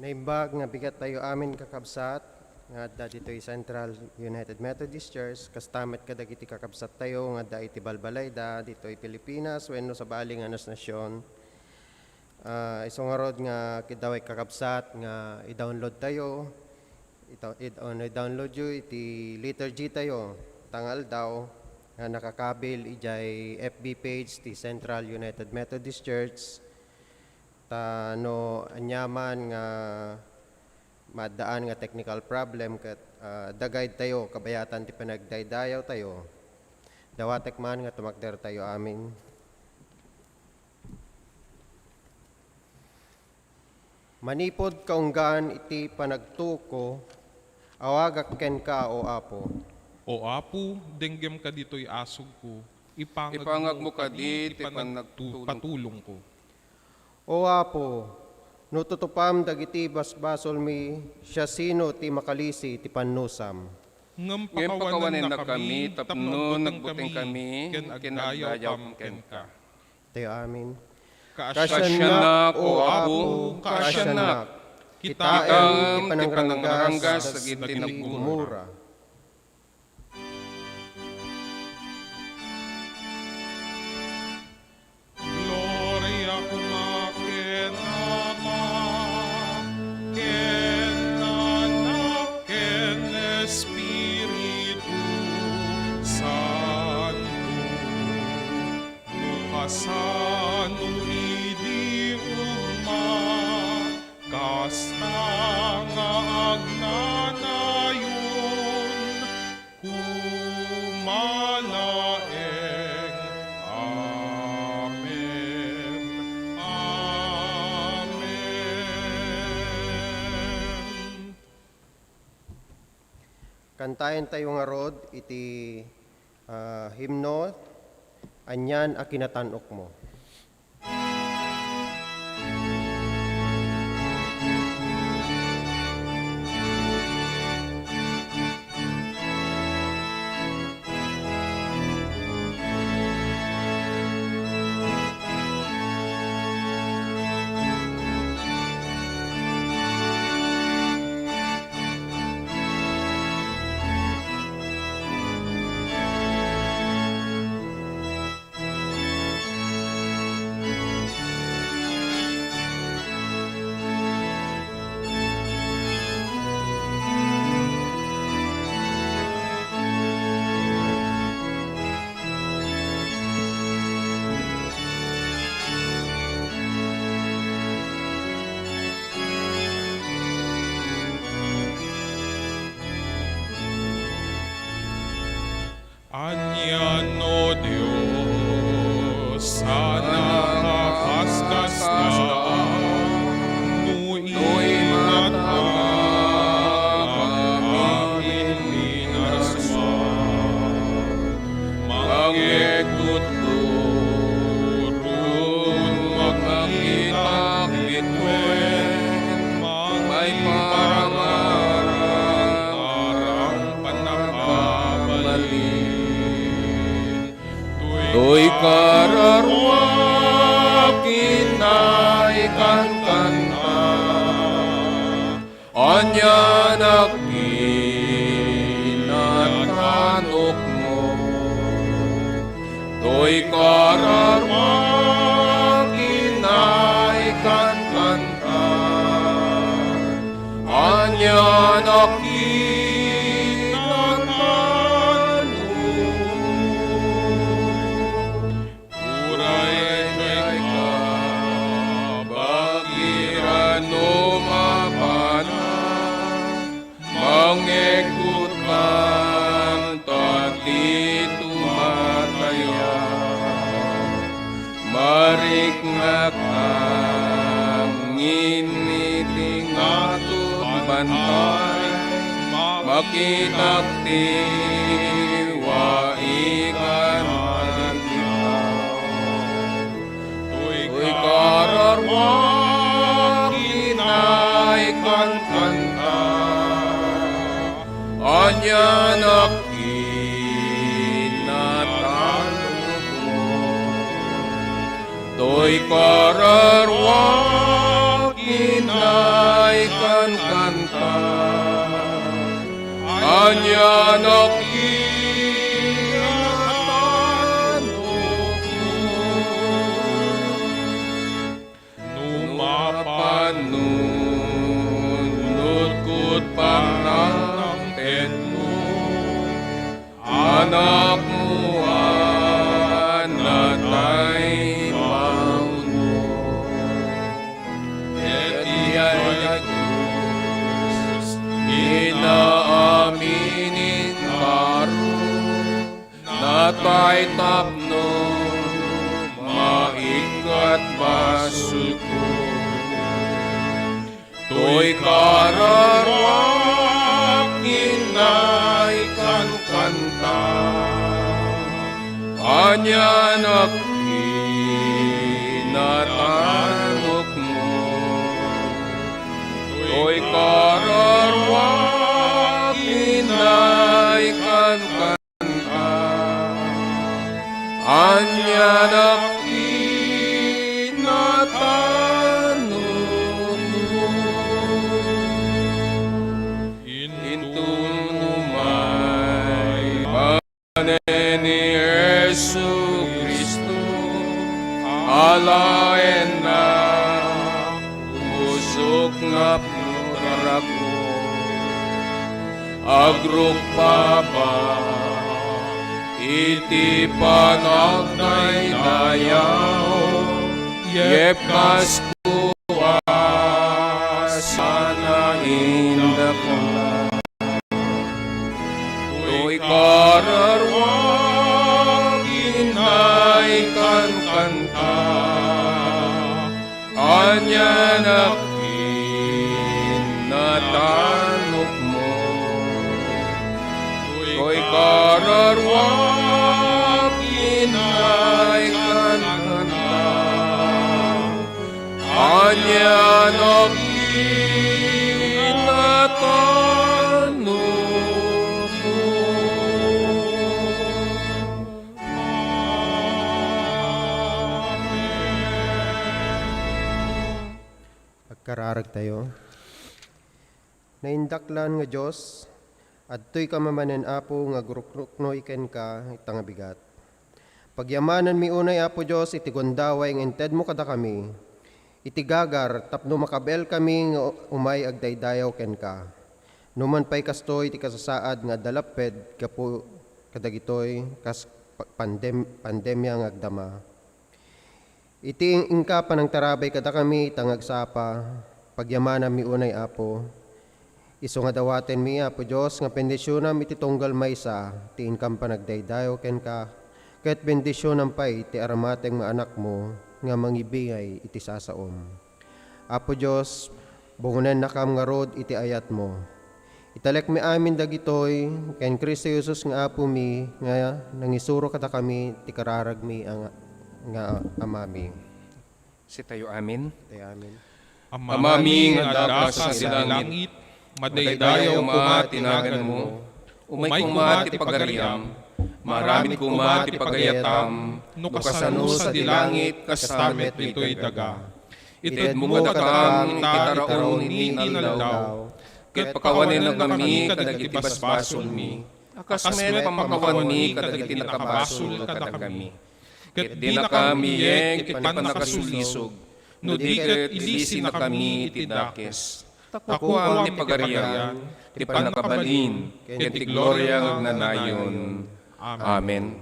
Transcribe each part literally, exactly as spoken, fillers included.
Naimbag nga bigat tayo amin, kakabsat, nga adda ditoy Central United Methodist Church, kasta met kadagiti kakabsat tayo nga adda iti balbalayda ditoy Pilipinas wenno sabali nga nas-, nasyon. Ah, isu ngarud nga kidaway kakabsat nga i-download tayo, ita-, id-, ano, i-download yo iti liturgy tayo, ta nga aldaw nga nakakabil idiay F B page ti Central United Methodist Church. Ta no aniaman nga maaddaan nga technical problem ket, ah, adda guide tayo, kabayatan ti panagdaydayaw tayo, dawatek man nga tumakder tayo amin. Manipud kaunggaan iti panagtuko, awagak kenka, O Apo. O Apo, denggem kaditoy asugko, ipangagmo Ipangagmo kadi kadi ti ti panagtu-, panagtulong. patulongko. O Apo, no tutupam dagiti basbasolmi, siasino ti makalisi ti pannusam? Ngem Ngem pakawanennakami pakawanennakami tapno tapno agbutengkami agbutengkami ken ken agdayawkami agdayawkami kenka. Tayo amin. Kaasiannak, Kaasiannak, O O Apo, Apo, kaasiannak. kaasiannak. Kitaem Kitaem ti ti panangranggas panangranggas dagiti dagiti gumura. gumura. Gloria koma ken Ama, ken Anak, ken Espiritu Santo. No kasano idi ugma, kasta nga agnanayon, koma laeng. Amen. Amen. Kantaentayo ngarud iti, ah, himno, Anian a Kinatan-okmo. Anian, O Dios, a nakaskasdaan no imatangam amin ti narsuan. Mangegtutturon, makitak bituen, maiparangarang pannakabalin. Toy kararuak, inay, kankanta, anian a kinatan-okmo. Toy kararuak, inay, kankanta, anian a kinatan-okmo. Uray dayta, bagira no mapanak, mangegtutkan ta ti tumatayak. Mariknakak ngin iti ngatod bantay, makitak ti waikan a Toy kararuak, inay, kankanta, anian a kinatan-okmo. Toy kararuak, inay, Ania nakinatanokmo? No mapanunotko't panangtedmo, Anakmo a natay maunot. Ket diay krus, inamin inkaro, natay tapno maikkat basolko. Toy kararuak, inay, kankanta. Ania nakinatanokmo? Toy kararuak, inay, kankanta. Ania nakinatanokmo? Inton umay manen ni Jesu-Cristo, alaennak, pusok napno rago. Agrukbabak iti panagdaydayaw, yepkasko a sana indakla. Toy kararuak, inay, kankanta. Ania nakinatanokmo? Toy kararuak, inay, kankanta. Ania nakinatanokmo? Agkararagtayo. Naindaklan nga Dios, adtoyka manen, Apo, nga agruknoy kenka ita nga bigat. Pagyamananmi unay, Apo Dios, iti gundaway nga intedmo kadakami, iti gagar tapno makabaelkami nga umay agdaydayaw kenka. Numan pay kastoy ti kasasaad nga adda lapped gapu kadagitoy kas pa-, pandem-, pandemia nga agdama. Iti inka panangtarabay kadakami ita nga agsapa, pagyamananmi unay, Apo. Isu nga dawatenmi, Apo Dios, nga bendisionam iti tunggal maysa ti inkam panagdaydayaw kenka, ket bendisionam pay ti aramate nga anakmo nga mangibingay iti sasaom. Apo Dios, bungonennakam ngarud iti ayatmo. Italekmi amin dagitoy ken Cristo Jesus nga Apomi nga nangisuro kadakami ti kararagmi a nga, nga Amami. Sitayo amin. Sitayo amin. Amami nga adda ka sa langit, madaydayaw koma ti naganmo. Umay koma ti pagariam, maaramid koma ti pagayatam, no kasano sadi langit, kasta met ditoy daga. Itedmo kadakami iti taraon iti inaldaw, ket pakawanennakami kadagiti basbasolmi, a kas met pamakawanmi kadagiti nakabasol kadakami. Ket dinakami iyeg iti pannakasulisog, no di ket ilisennakami iti dakes. Ta kukuam ti pagarian, ti pannakabalin, ken ti gloria nga agnanayon. Amen.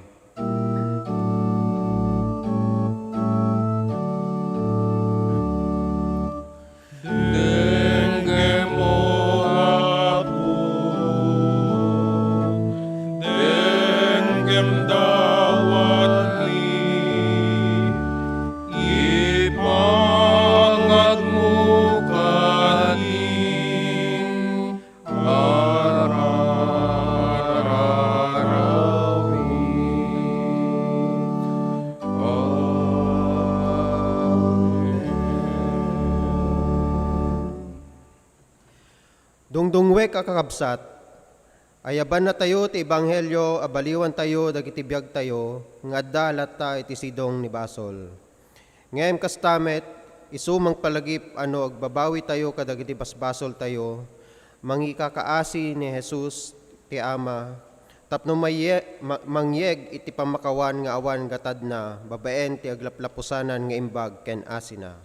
Denggem, O Apo, denggem dawatmi, ipangagmo kadi. Dungdungwek a kakabsat, ayabannatayo ti ebanghelio a baliwantayo dagiti biagtayo nga adda latta iti sidong ni basol. Ngem kasta met, isu mangpalagip a no agbabawitayo kadagiti basbasoltayo, mangikakaasi ni Jesus ti Ama, tapno mayye-, ma-, mangyeg iti pammakawan nga awan gatadna babaen ti aglaplapusanan nga imbag ken asina.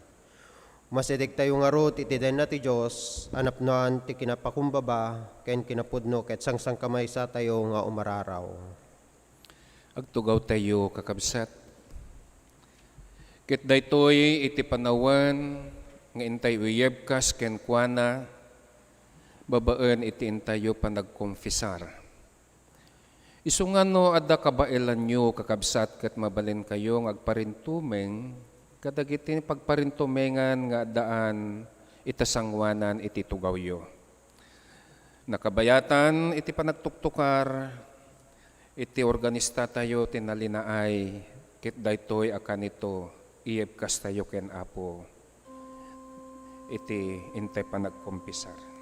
Masidegtayo ngarud iti daynna ti Dios a napnoan ti kinapakumbaba ken kinapudno ket sangsangkamaysatayo nga umararaw. Agtugawtayo, kakabsat. Ket daytoy iti panawen nga intayo iyebkas kenkuana babaen iti intayo panagkonfesar. Isu nga no adda kabaelanyo, kakabsat, ket mabalinkayo nga agparintumeng kadagiti pagparintumengan nga addaan ita sangoanan iti tugawyo. Nakabayatan iti panagtuktukar, iti organistatayo ti nalinaay, ket daytoy a kanito, iyebkastayo ken Apo iti intay panagkumpisar.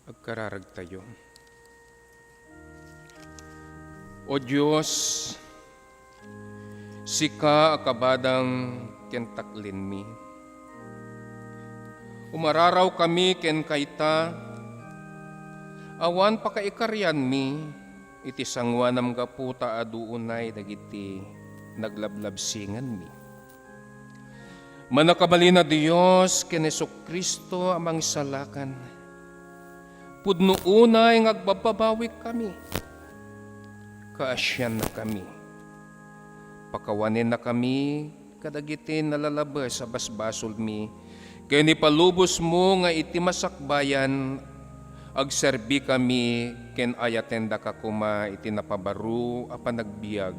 Agkararagtayo. O Dios, sika a kabadang ken taklinmi, umararaw kami ken kayta, awan pakaikarianmi iti sangoanam gapu ta adu unay dagiti naglablabsinganmi. Mannakabalin a Dios ken Jesu-Cristo a Mangisalakan, pudno unay nga agbabbabawikami. Kaasiannakami. Pakawanennakami kadagiti nalalabes a basbasolmi, ken ipalubosmo nga iti masakbayan, agserbikami ken ayatendaka koma iti napabaro a panagbiag.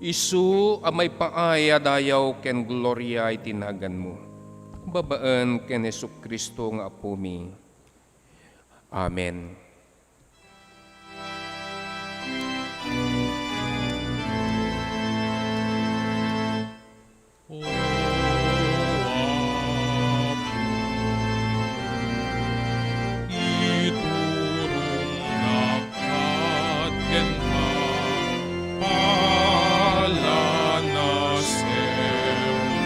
Isu a maipaay a dayaw ken gloria iti naganmo, babaen ken Jesu-Cristo nga Apomi. Amen. O Apo, iturongnak kenka, palanasem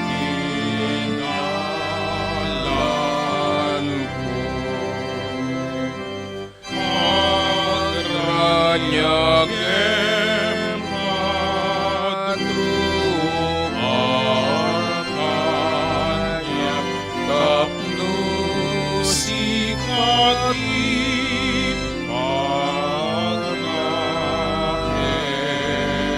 ti ngalanko. Agraniagem, Padro, a kaniak, tapno sika ti pagnakennak. Amen.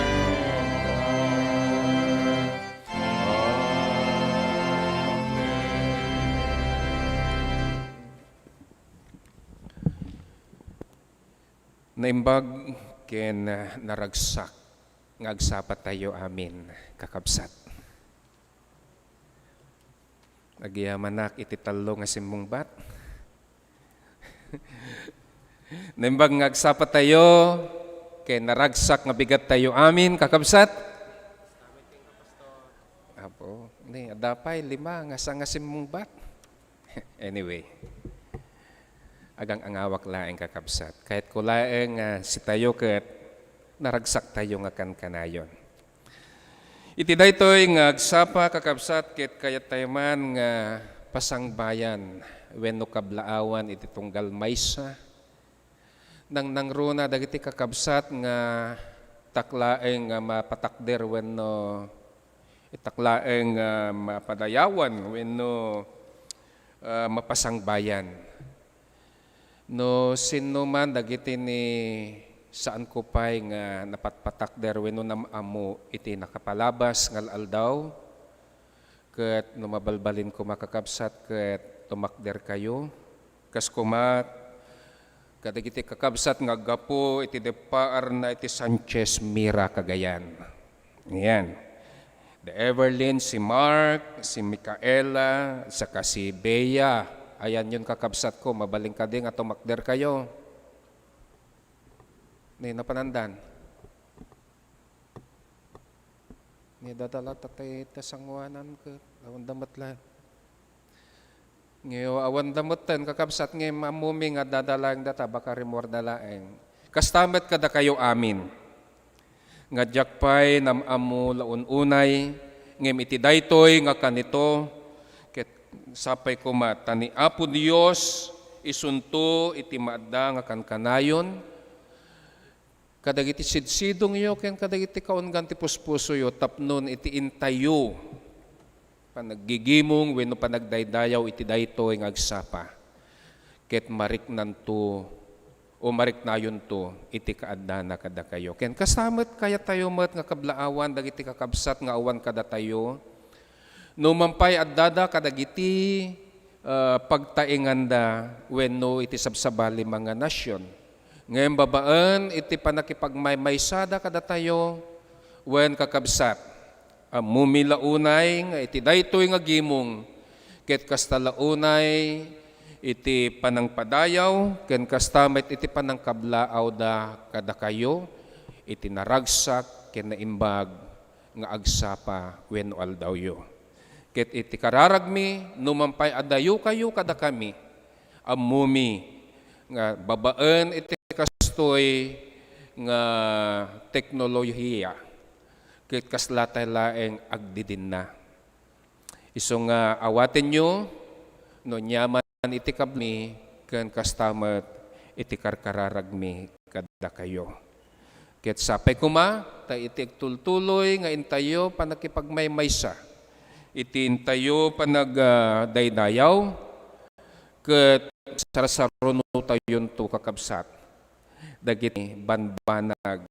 Naimbag ken naragsak nga agsapatayo amin, kakabsat. Agyamanak iti tallo nga simmungbat. Naimbag nga agsapatayo ken naragsak nga bigattayo amin, kakabsat. Apo, ni, adda pay lima nga sa nga simmungbat. Anyway, agang-angawak laeng, kakabsat. Kayatko laeng nga sitayo ket naragsaktayo nga kankanayon. Iti daytoy nga agsapa, kakabsat, ket kayattayo man nga pasangbayan wenno kablaawan iti tunggal maysa, nangnangruna dagiti kakabsat nga itak laeng nga mapatakder wenno itak laeng nga mapadayawan wenno, ah, mapasangbayan. No sinno man dagiti ni saanko pay nga napatpatakder wenno nam-ammo iti nakapalabas nga al-aldaw, ket no mabalbalin koma, kakabsat, ket tumakderkayo, kas koma kadagiti kakabsat nga aggapu iti deppaarna iti Sanchez Mira, Cagayan. Ayan. The Everlyn, si Mark, si Micaela, saka si Bea. Ayanyon, kakabsatko, mabalin kadi nga tumakderkayo? Ni napanandan? Ni dadala ta tay ta sanguanan ket awan da met la. Ngayon, awan da metten, kakabsat, ngem ammomi nga dadalaeng data, baka rimmuarda laeng. Kasta met kadakayo amin. Nga diak pay nam-ammo la un-unay, ngem iti daytoy nga kanito, ket sapay koma ta ni Apo Dios isunto iti maadda nga kankanayon kadagiti sidsidongyo ken kadagiti kaunggan ti puspusoyo tapnon iti intayo panaggigimong wenno panagdaydayaw iti daytoy nga agsapa, ket mariknanto o mariknayonto iti kaaddana kadakayo. Ken kasta met, kayatyo met nga kablaawan dagiti kakabsat nga awan kadatayo, no man pay addada kadagiti, ah, pagtaenganda wenno iti sabsabali nga nasion. Ngem babaen iti pannakipagmaymaysada kadatayo, wen kakabsat, ammomi la unay nga iti daytoy nga gimong, ket kasta la unay iti panangpadayaw, ken kasta met iti panangkablaawda kadakayo iti naragsak ken naimbag nga agsapa wenno aldawyo. Ket iti kararagmi, no man pay adayokayo kadakami, ammomi nga babaen iti kastoy nga teknolohiya, ket kasla tay laeng agdidinna. Isu nga awatenyo no aniaman iti kablami ken kasta met iti karkararagmi kadakayo. Ket sapay koma ta iti agtultuloy nga intayo pannakipagmaymaysa, iti intayo panag-, ah, daydayaw, ket sarsarunotayonto, kakabsat, dagiti banbanag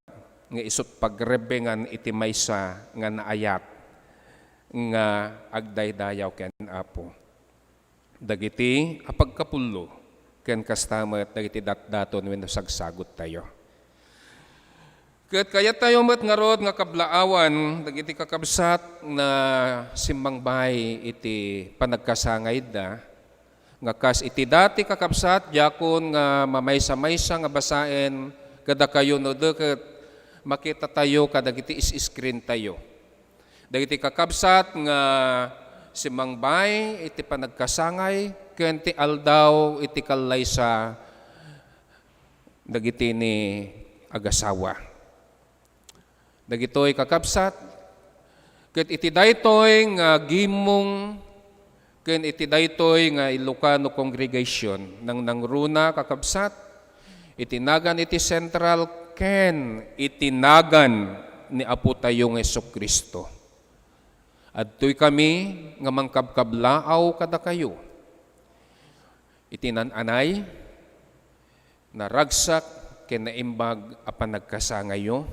nga isut' pagrebbengan iti maysa nga naayat nga agdaydayaw ken Apo. Dagiti a pagkapullo ken kasta met dagiti datdaton wenno sagsagottayo. Ket kayattayo met ngarud nga kablaawan dagiti kakabsat nga simmangbay iti panagkasangayda, nga kas iti dati, kakabsat, diakon nga mamaysa-maysa nga basaen kadakayo no di ket makitatayo kadagiti is-screen tayo. Dagiti kakabsat nga simmangbay iti panagkasangay ken ti aldaw iti kallaysa dagiti ni agasawa. Dagitoy, kakabsat, ket iti daytoy nga gimong ken iti daytoy nga Ilocano congregation, nangnangruna, kakabsat, iti nagan iti Central ken iti nagan ni Apotayo nga Jesu-Cristo. Adtoy kami nga mangkabkablaaw kadakayo iti nan-anay, naragsak ken naimbag a panagkasangayyo,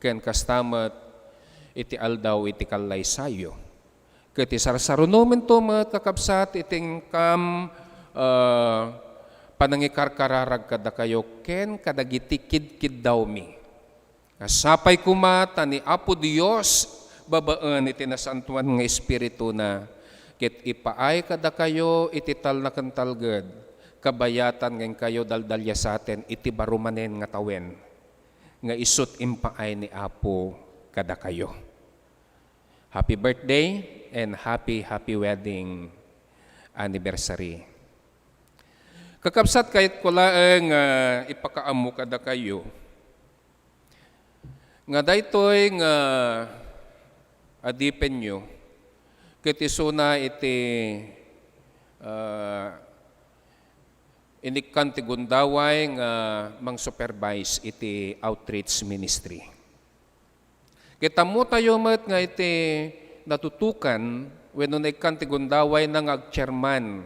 ken kasta met iti aldaw iti kallaysayo. Ket isarsarunomento met, kakabsat, iti inkam, ah, panangikarkararag kadakayo ken kadagiti kidkiddawmi. Nga sapay koma ta ni Apo Dios, babaen iti nasantoan nga Espirituna, ket ipaay kadakayo iti talna ken talged, kabayatan nga inkayo daldaliasaten iti baro manen nga tawen, nga isut' impaay ni Apo kadakayo. Happy birthday and happy, happy wedding anniversary. Kakabsat, kayatko laeng nga ipakaammo kadakayo nga daytoy nga adipenyo ket isuna iti, ah, inikkan ti gundaway nga mang-supervise iti outreach ministry. Ket ammotayo met nga iti natutukan wenno naikkan ti gundawayna nga agchairman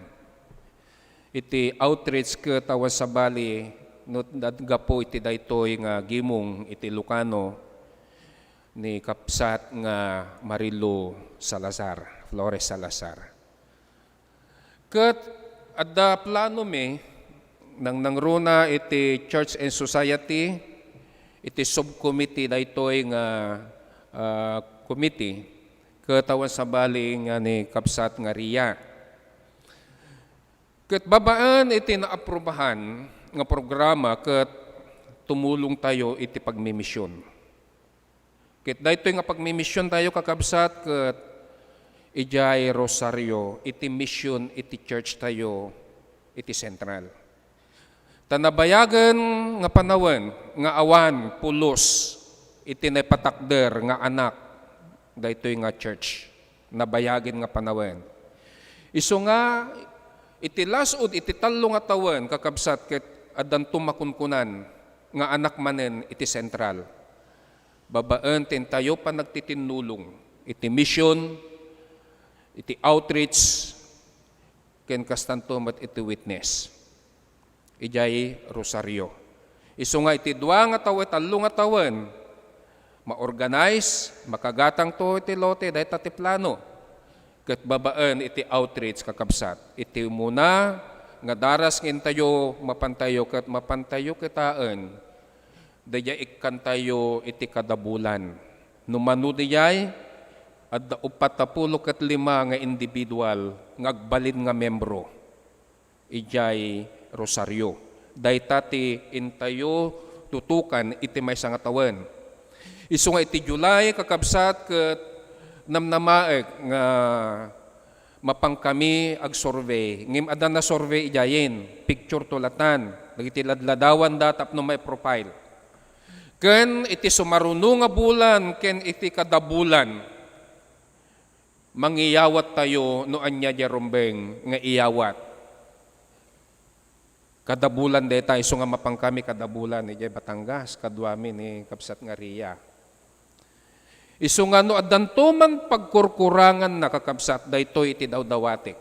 iti outreach ket awan sabali no naggapu iti daytoy nga gimong iti Ilocano ni kabsat nga Marilo Salazar, Flores Salazar. Ket adda planomi, nangnangruna iti Church and Society, iti subcommittee daytoy nga, ah, committee, ket awan sabali nga ni kabsat nga Ria. Ket babaen iti naaprubahan nga programa ket tumulongtayo iti pagmimision. Ket daytoy nga pagmimisiontayo, kakabsat, ket idiay Rosario iti mission iti churchtayo iti Central. Ta nabayagen nga panawen nga awan pulos iti naipatakder nga anak daytoy nga church. Nabayagen nga panawen. Isu nga, iti lasud iti tallo nga tawen, kakabsat, ket addanto makunkunan nga anak manen iti Central. Babaen ti intayo panagtitinnulong iti mission, iti outreach, ken kastanto met iti witness idiay Rosario. Isu nga iti dua nga tawen, tallo nga tawen, ma-organize, makagatangto iti lote, dayta ti plano. Ket babaen iti outreach, kakabsat, iti umuna nga daras nga intayo mapantayo ket mapantayo kitaen, daydiay ikkantayo iti kadabulan. No mano daydiay, adda uppat a pulo ket lima nga individual nga agbalin nga membro idiay Rosario. Dayta ti intayo tutukan iti maysa nga tawen. Isu nga iti July, kakabsat, ket namnamaek nga mapankami agsurvey. Ngem adda nasurvey idiayen, picture to latan, dagiti ladladawanda tapno mai-profile. Ken iti sumaruno nga bulan ken iti kadabulan, mangiyawattayo no ania diay rumbeng nga iyawat. Kadabulan dayta, isu nga mapankami kadabulan idiay Batangas, kaduami ni kabsat nga Ria. Isu nga no addanto man pagkurkuranganna, kakabsat, daytoy iti dawdawatek.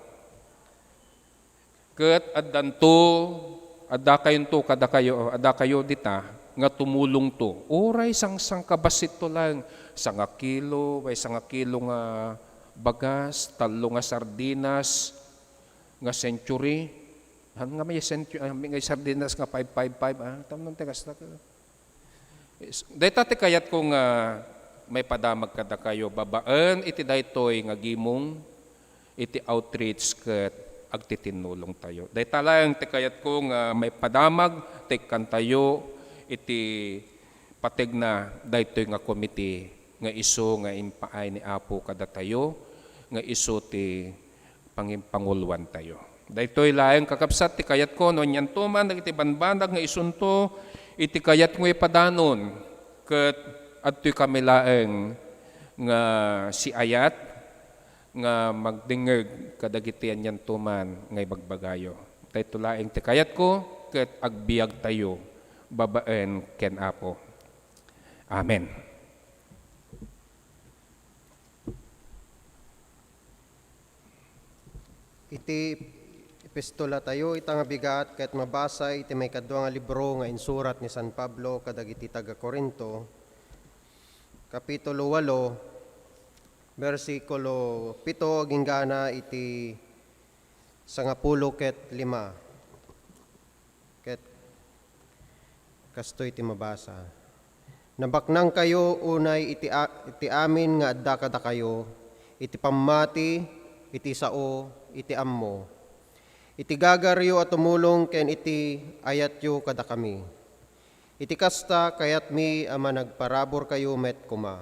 Ket addanto, addakayonto kadakayo, addakayo dita nga tumulongto. Uray sangsangkabasitto laeng, sangakilo, way sangakilo nga bagas, tallo nga sardinas nga century. Han nga may century, ah, may sardinas nga five five five, ah, tamnon ti kasta. Is-, dayta ti kayatko nga maipadamag kadakayo babaen iti daytoy nga gimong iti outreach ket agtitinnulongtayo. Dayta laeng ti kayatko nga maipadamag ti ikkantayo iti pategna daytoy nga komite nga isu nga impaay ni Apo kadatayo, nga isu ti pangin-, panguluantayo. Daytoy laeng, kakabsat, ti kayatko no anianto man dagiti banbanag nga isunto iti kayatmo ipadanon, ket adtoy kami laeng nga siayat nga magdengngeg kadagiti anianto man nga ibagbagayo. Daytoy laeng ti kayatko, ket agbiagtayo babaen ken Apo. Amen. Iti epistolatayo ita nga bigat ket mabasa iti maikadua nga libro nga insurat ni San Pablo kadagiti taga-Corinto, Kapitulo walo, bersikulo pito agingga iti sangapulo ket lima. Ket kastoy ti mabasa. Nabaknangkayo unay iti a-, iti amin nga adda kadakayo, iti pammati, iti sao, iti ammo, iti gagaryo a tumulong ken iti ayatyo kadakami. Iti kasta, kayatmi a managparaburkayo met koma.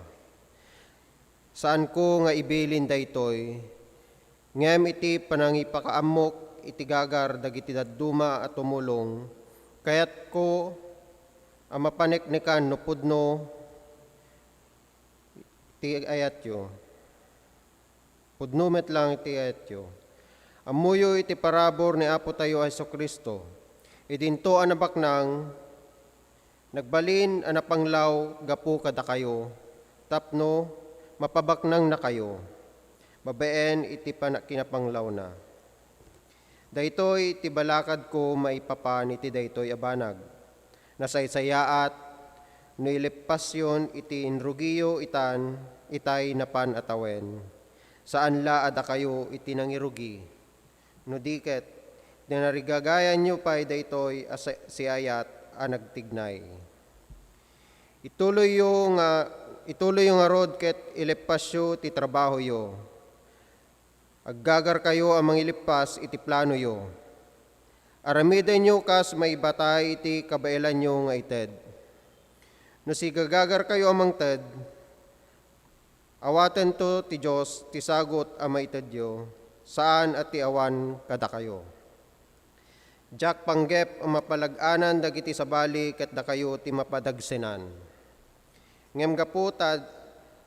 Saanko nga ibilin daytoy, ngem iti panangipakaammok iti gagar dagiti dadduma a tumulong, kayatko a mapaneknekan no pudno ti ayatyo. Pudno met lang ti ayatyo. Ammoyo iti parabur ni Apotayo a Jesu-Cristo. Idinto a nabaknang, nagbalin a napanglaw gapu kadakayo tapno mapabaknangnakayo babaen iti pana-, kinapanglawna. Daytoy ti balakadko maipapan iti daytoy a banag. Nasaysayaat no ileppasyon iti inrugiyo itan, itay napan a tawen. Saan la a dakayo iti nangirugi. No di ket, narigagayanyo pay daytoy a sa-, siayat a nagtignay. Ituloyyo nga, ituloyyo ngarud ket ileppasyo ti trabahoyo. Aggagarkayo a mangileppas iti planoyo. Aramidenyo kas maibatay iti kabaelanyo nga ited. No sigagagarkayo a mangted, awatento ti Dios ti sagut a maitedyo, saan a ti awan kadakayo. Diak panggep a mapalag-anan dagiti sabali ket dakayo ti mapadagsenan. Ngem gapu ta ad-,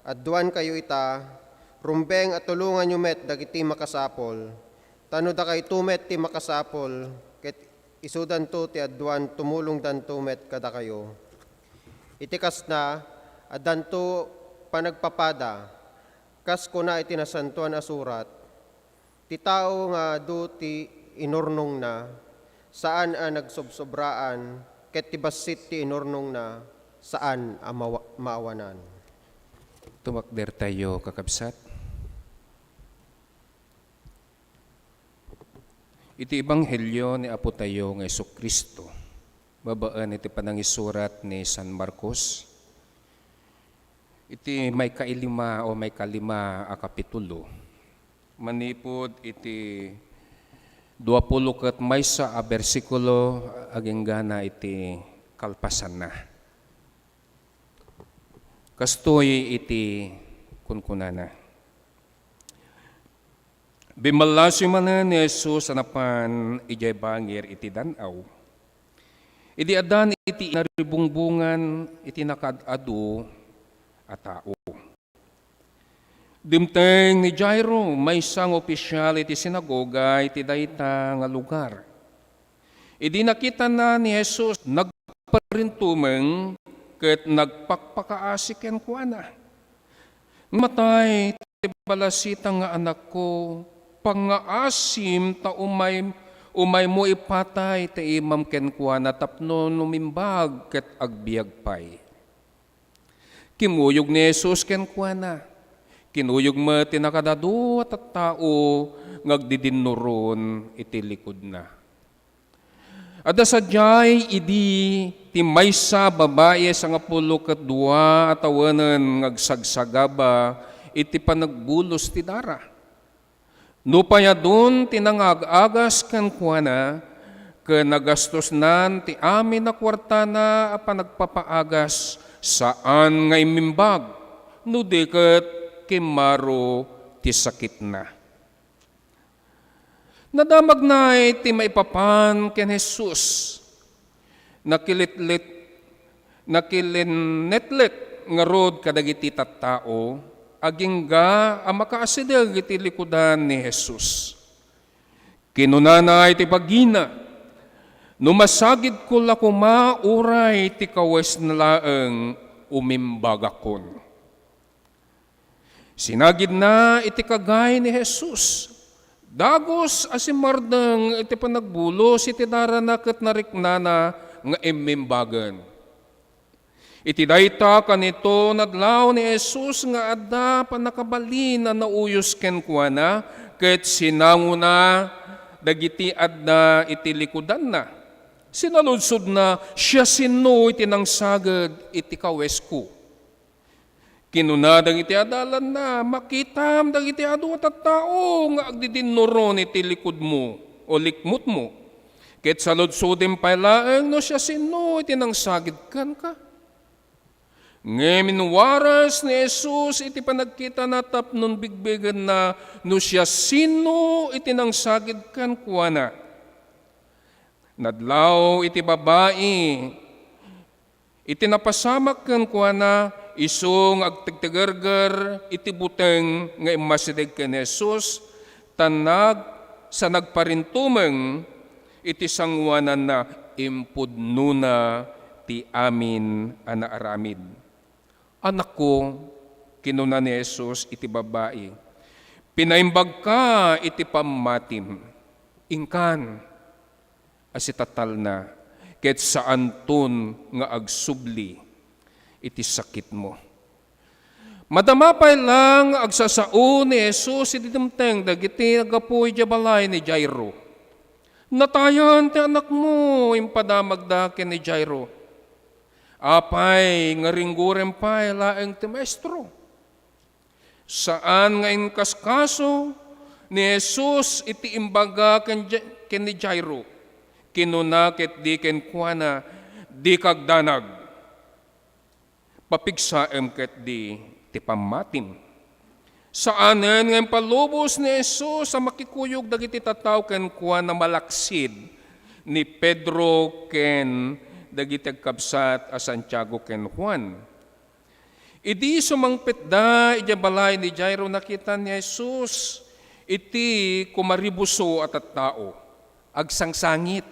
adduankayo ita, rumbeng a tulonganyo met dagiti makasapul, ta no dakayto met ti makasapul, ket isudanto ti adduan tumulongdanto met kadakayo. Iti kasta, addanto panagpapada, kas kuna iti Nasantoan a Surat, "Ti tao nga adu ti inurnongna, saan a nagsobsobraan, ket ti bassit ti inurnongna, saan a mawa-, maawanan." Tumakdertayo, kakabsat. Iti Ebanghelio ni Apotayo nga Jesu-Cristo, babaen iti panangisurat ni San Marcos, iti maikailima o maikalima a kapitulo, manipud iti duapulo ket maysa a bersikulo agingga na iti kalpasanna. Kastoy iti kunkunana. Bimmallasiw manen ni Jesus a napan idiay bangir iti dan-aw, idi addan iti inaribungbongan iti nakaad-adu a tao. Dimteng ni Jairo, maysa nga opisial iti sinagoga iti dayta nga lugar. Idi nakitana ni Jesus, nagparintumeng ket nagpakpakaasi kenkuana. "Matay ti balasitang nga anakko, pangngaasim ta umay, umaymo ipatay ti imam kenkuana tapno umimbag ket agbiag pay." Kimmuyog ni Jesus kenkuana. Kinuyog met ti nakaad-adu a tattao nga agdidinnuron iti likudna. Adda sadiay idi ti maysa a babai a sangapulo ket dua a tawenen nga agsagsagaba iti panagbulos ti dara. Nupay adun ti nangaag-agas kenkuana, ket nagastosnan ti amin a kuartana a panagpapaagas, saan nga immimbag, no di ket kimmaro ti sakitna. Nadamagna ti maipapan ken Jesus. Nakilitlit-, nakilinnetlet ngarud kadagiti tattao, agingga a makaasideg iti likudan ni Jesus. Kinunana iti bagina, "No masagidko la koma, uray ti kawesna laeng umimbagakon." Sinagidna iti kagay ni Jesus. Dagus a simmardeng iti panagbulos iti darana ket nariknana nga immimbagen. Iti dayta kanito, nadlaw ni Jesus nga adda pannakabalin a nauyos kenkuana, ket sinangona dagiti adda iti likudanna. Sinaludsodna, "Siasino iti nangsaged iti kawesko?" Kinuna dagiti adalanna, "Makitam dagiti adu a tattao nga agdidinnuron iti likudmo o likmutmo. Ket saludsodim pay laeng no siasino iti nangsaged kenka." Ngem inwaras ni Jesus iti panagkitana tapno bigbigenna no siasino iti nangsaged kenkuana. Nadlaw iti babai iti napasamak kenkuana, isu nga agtegtegerger iti buteng nga immasideg ken ni Jesus, ta nag-, sa nagparintumeng iti sangoananna, impudnona ti amin a naaramid. "Anakko," kinuna ni Jesus iti babai, "pinaimbagka iti pammatim. Inkan a sitatalna, ket saanton nga agsubli iti sakitmo." Madama pay la nga agsasao ni Jesus idi dimteng dagiti naggapu idiay balay ni Jairo. "Natayan ti anakmo," impadamagda ken ni Jairo. "Apay, nga ringgorem pay laeng ti Maestro?" Saan nga inkaskaso ni Jesus iti imbaga ken Ja-, ken ni Jairo. Kinuna ketdi kenkuana, "Dika agdanag. Papigsaem ketdi ti pammatim." Saanen nga impalubos ni Jesus a makikuyog dagiti tattao kenkuana malaksid ni Pedro ken dagiti agkabsat a Santiago ken Juan. Idi sumangpetda idiay balay ni Jairo, nakita ni Jesus iti kumaribuso a tattao. Agsangsangit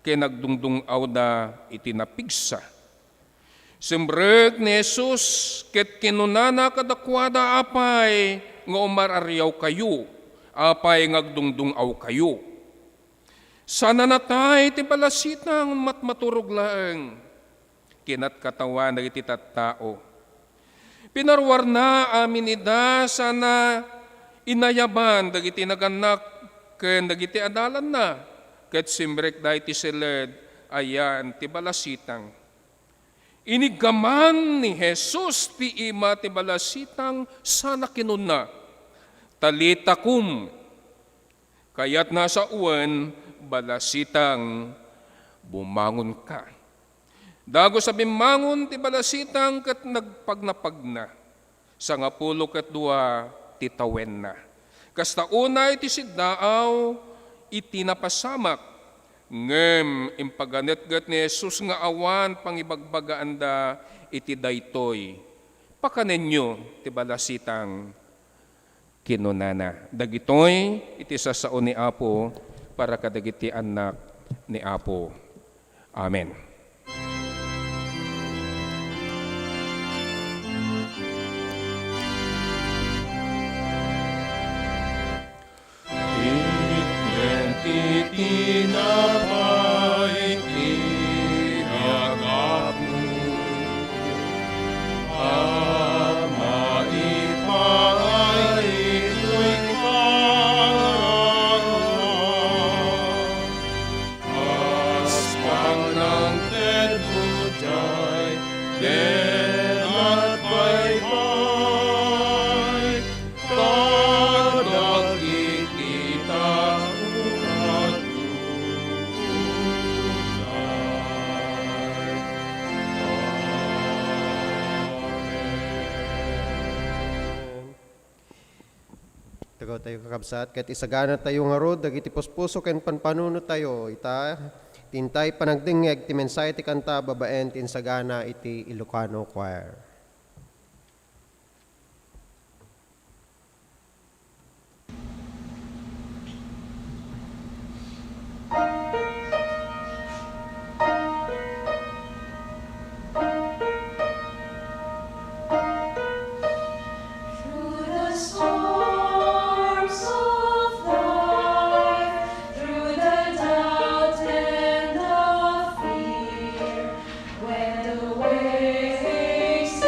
ken agdungdung-awda iti napigsa. Simrek ni Jesus ket kinunana kadakuada, "Apay nga umar-ariawkayo? Apay nga agdungdung-awkayo? Saan a natay ti balasitang, matmaturog laeng." Kinatkatawan dagiti tattao. Pinaruarna amin ida sana inayaban dagiti nagannak ken dagiti adalanna, ket simrekda iti siled a yan ti balasitang. Iniggaman ni Jesus ti ima ti balasitang sana kinuna, "Talita kum," kayatna a sawen, "Balasitang, bumangonka." Dagus a bimmangon ti balasitang ket nagpagnapagna. Sangapulo ket dua ti tawenna. Kasta unay ti siddaaw iti napasamak, ngem impaganetget ni Jesus nga awan pangibagbagaanda iti daytoy. "Pakanenyo ti balasitang," kinunana. Dagitoy iti sassao ni Apo para kadagiti annak ni Apo. Amen. Itnen ti tinapay ti agapu. Ama, ipaay ditoy kararua. Kas panangtedmo diay ken agbaybay kadagiti tao a tunay. Amen. Tagaw tayo, kakabsat, ket isagana tayo ngarud dagiti puspuso ken panpanunotayo. Ita, ti intay panagdengngeg ti mensahe ti kanta babaen ti insagana iti Ilocano Choir. Through the storms of life, through the doubt and the fear, when the waves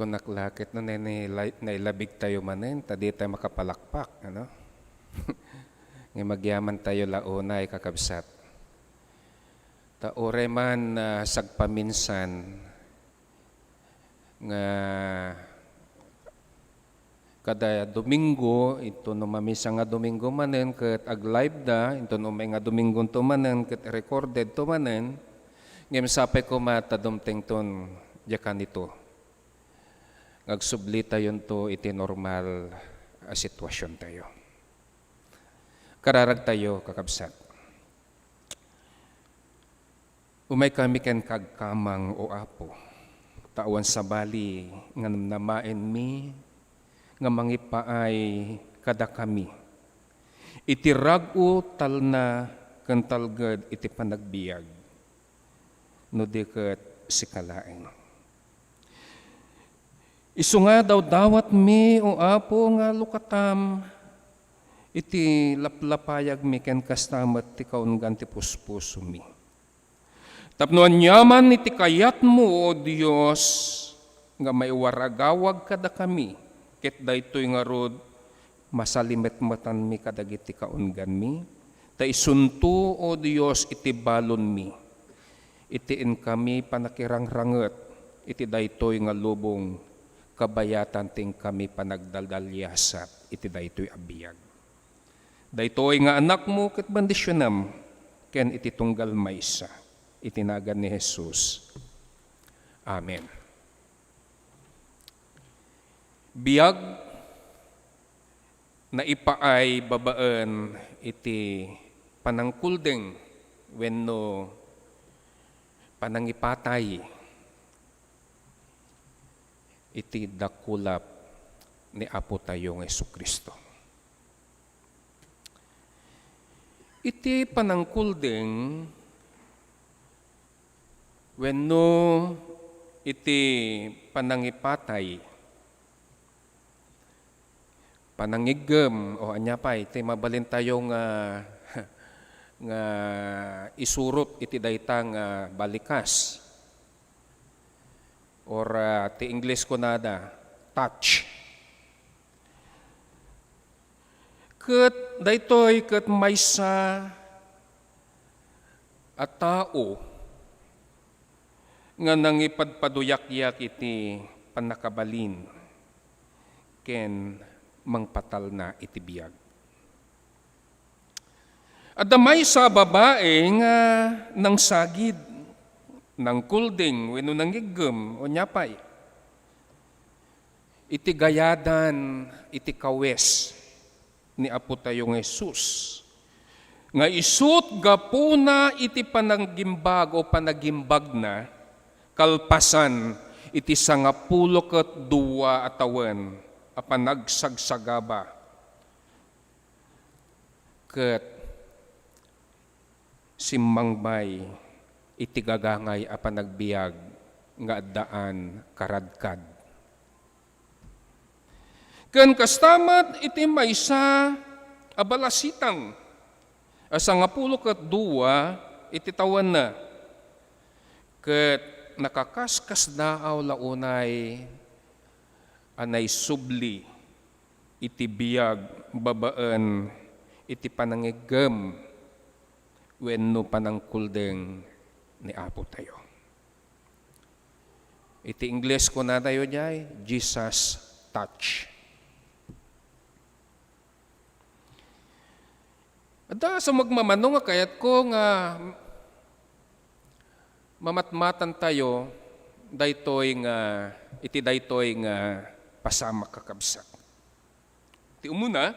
Kunak la ket no nai-, nai-, nailabig tayo manen, ta di tayo makapalakpak, ano? Nga magyaman tayo la unay, kakabsat. Ta uray man, ah, sagpaminsan nga kada Domingo, intono mamisa nga Domingo manen ket ag-live da, intono may nga Domingo to manen ket recorded to manen, ngem sapay koma ta dumtengton diay kanito. Nga agsubli tayonto iti normal a sitwasion tayo. Kararag tayo, kakabsat. Umaykami kenka agkamang, O Apo, ta awan sabali nga namnamaenmi nga mangipaay kadakami iti rag-o, talna, ken talged iti panagbiag, no di ket sika laeng. Isu nga dawdawatmi, O Apo, nga lukatam iti laplapayagmi ken kasta met ti kaunggan ti puspusomi. Tapno aniaman iti kayatmo, O Dios, nga maiwaragawag kadakami, ket daytoy ngarud, masalimetmetanmi kadagiti kaungganmi, ta isunto, O Dios, iti balonmi, iti inkami panakirangranget iti daytoy nga lubong, kabayatan ti inkami panagdaldaliasat iti daytoy a biag. Daytoy nga Anakmo ket bendisionam ken iti tunggal maysa, iti nagan ni Jesus. Amen. Biag, naipaay babaen iti panangkuldeng wenno panangipatay iti dakulap ni Apo tayo nga Jesu-Cristo. Iti panangkuldeng wenno iti panangipatay, panangiggem, o ania pay ti mabalin tayo nga, nga isurot iti dayta nga balikas. Or, ah, ti Ingles kunada, touch. Ket daytoy ket maysa a tao nga nangipadpaduyakyak iti pannakabalin ken mangpatalna iti biag. Adda maysa a babae nga nangsagid, nangkulding wenno nangiggem, o ania pay, iti gayadan iti kawes ni Apo tayo nga Jesus, nga isut' gapuna iti panaggimbag o panagimbagna kalpasan iti sangapulo ket dua a tawen a panagsagsagaba, ket simmangbay iti gagangay a panagbiag nga addaan karadkad. Ken kasta met iti maysa a balasitang a sangapulo ket dua iti tawenna, ket nakaskasdaaw la unay a naisubli iti biag babaen iti panangiggem wenno panangkuldeng ni Apo tayo. Iti Ingles, kunatayo diay, Jesus touch. Adda sa magmamano nga kayatko nga mamatmatan tayo daytoy nga, iti daytoy nga pasamak, kakabsat. Ti umuna,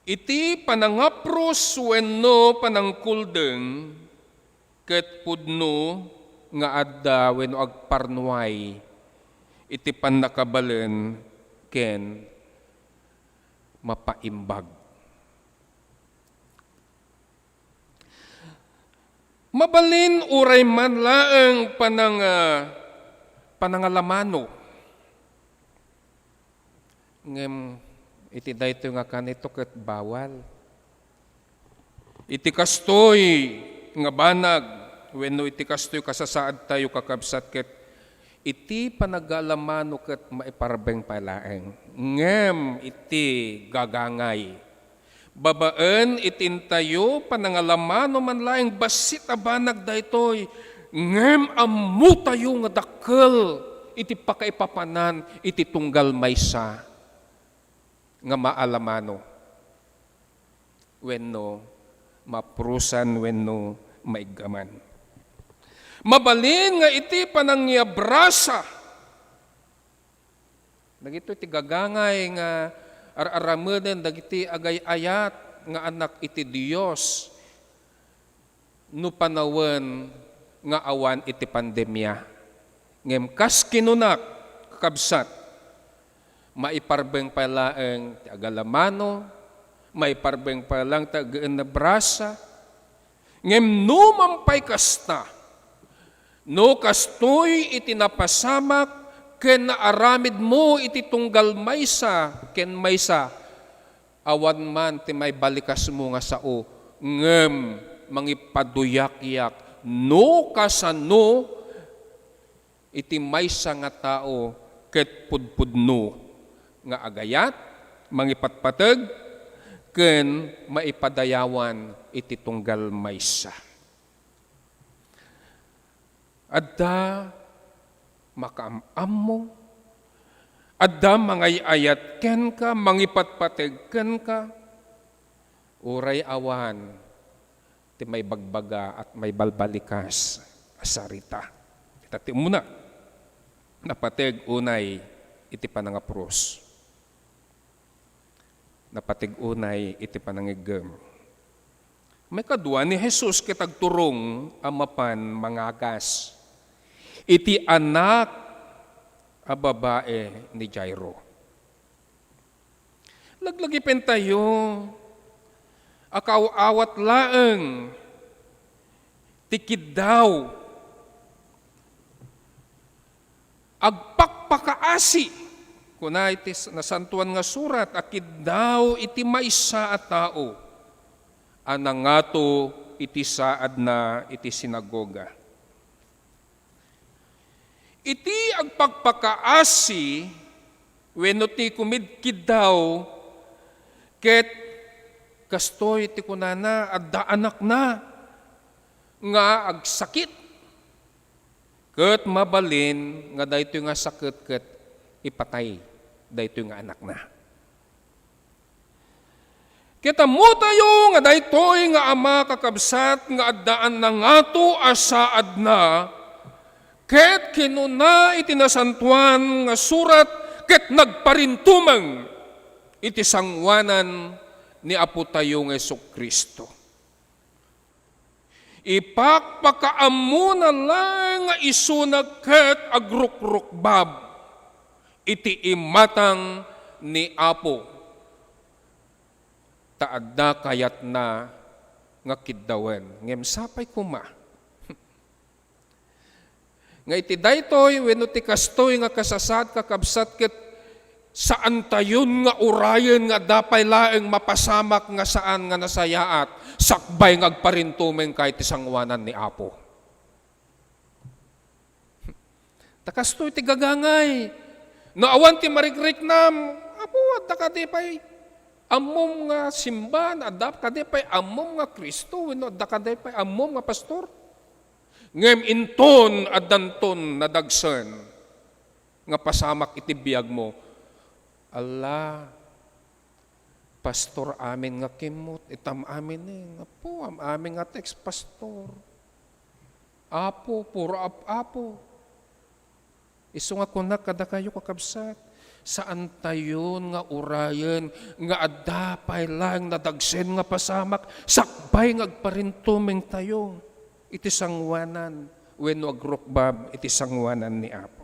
iti panangapros wenno panangkuldeng ket pudno nga adda wenno agparnuay iti pannakabalen ken mapaimbag. Mabalin uray man laeng panang-, ah, panangalamano. Ngem iti daytoy nga kanito ket bawal. Iti kastoy nga banag wenno iti kastoy kasasaadtayo, kakabsat, ket Iti panagalamano ket maiparbeng pay laeng, ngem iti gagangay. Babaen iti intayo panangalamano man laeng, bassit a banag daytoy, ngem ammotayo nga dakkel iti pakaipapanan iti tunggal maysa nga maalamano wenno maprusan wenno maiggaman. Mabalin nga iti panangiabrasa dagitoy ti gagangay nga ar-aramiden dagiti agay-ayat nga anak iti Dios, no panawen nga awan iti pandemia. Ngem kas kinunak, kakabsat, maiparbeng pay laeng ti agalamano, maiparbeng pay laeng ti ageennebrasa. Ngem no man pay kasta, no kastoy iti napasamak ken naaramidmo iti tunggal maysa ken maysa, awan man ti maibalikasmo nga sao, ngem mangipaduyakyak no kasano iti maysa nga tao ket pudpudno nga agayat, mangipatpateg, ken maipadayawan iti tunggal maysa. Adda makaam-ammo, adda mangay-ayat kenka, mangipatpateg kenka, uray awan ti maibagbaga ket maibalbalikas a sarita. Ita ti umuna, napateg unay iti panangapros. Napateg unay iti panangiggem. Maikadua, ni Jesus ket agturong a mapan mangagas iti anak a babai ni Jairo. Laglagipentayo a kaaw-awat laeng ti kiddaw, agpakpakaasi, kuna iti s-, Nasantoan nga Surat, a kiddaw iti maysa a tao a nangato iti saadna iti sinagoga. Iti agpakpakaasi wenno ti kumidkiddaw, ket kastoy ti kunana, adda anakna nga agsakit. Ket mabalin nga daytoy nga saket ket ipatay daytoy nga anakna. Ket ammotayo nga daytoy nga ama, kakabsat, nga addaan nangato a saadna, ket kinuna iti Nasantoan nga Surat, ket nagparintumeng iti sangoanan ni Apotayo nga Jesu-Cristo. Ipakpakaammona laeng nga isuna ket agrukrukbab iti imatang ni Apo, ta adda kayatna nga kiddawen. Ngem sapay koma nga iti daytoy wenno ti kastoy nga kasasaad, kakabsat, ket saantayon nga urayen nga adda pay laeng mapasamak nga saan nga nasayaat sakbay nga agparintumengka iti sangoanan ni Apo. Ta kastoy ti gagangay. No awan ti marikriknam, Apo, adda kadi pay ammom nga simba, adda kadi pay ammom nga Cristo, wenno adda kadi pay ammom nga pastor? Ngem inton addanton nadagsen nga pasamak iti biagmo, "Ala, pastor amin nga kimmut, itam amin ni, Apo, am-amin nga text, pastor. Apo, puro ap-apo." Isu nga kunak kadakayo, kakabsat, saantayon nga urayen nga adda pay laeng nadagsen nga pasamak sakbay nga agparintumengtayo iti sangoanan wenno agrukbab iti sangoanan ni Apo.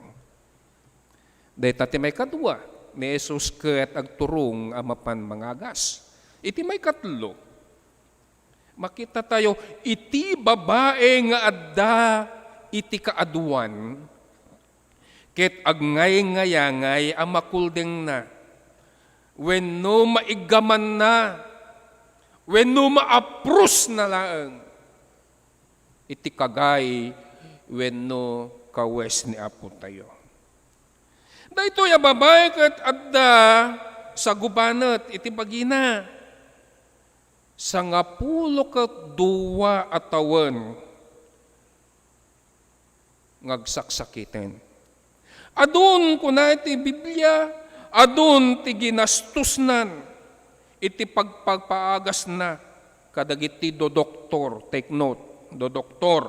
Dayta ti maikadua, ni Jesus ket agturong a mapan mangagas. Iti maikatlo, makitatayo iti babai nga adda iti kaaduan ket agngayngayangay a makuldengna wenno maiggamanna wenno maaprosna laeng iti kagay wenno kawes ni Apotayo. Daytoy a babai ket adda sagubanet iti bagina. Sangapulo ket dua a tawen nga agsaksakiten. Adun, kuna iti Biblia, adun ti ginastosnan iti pagpapaagasna kadagiti dodoktor, take note, dodoktor.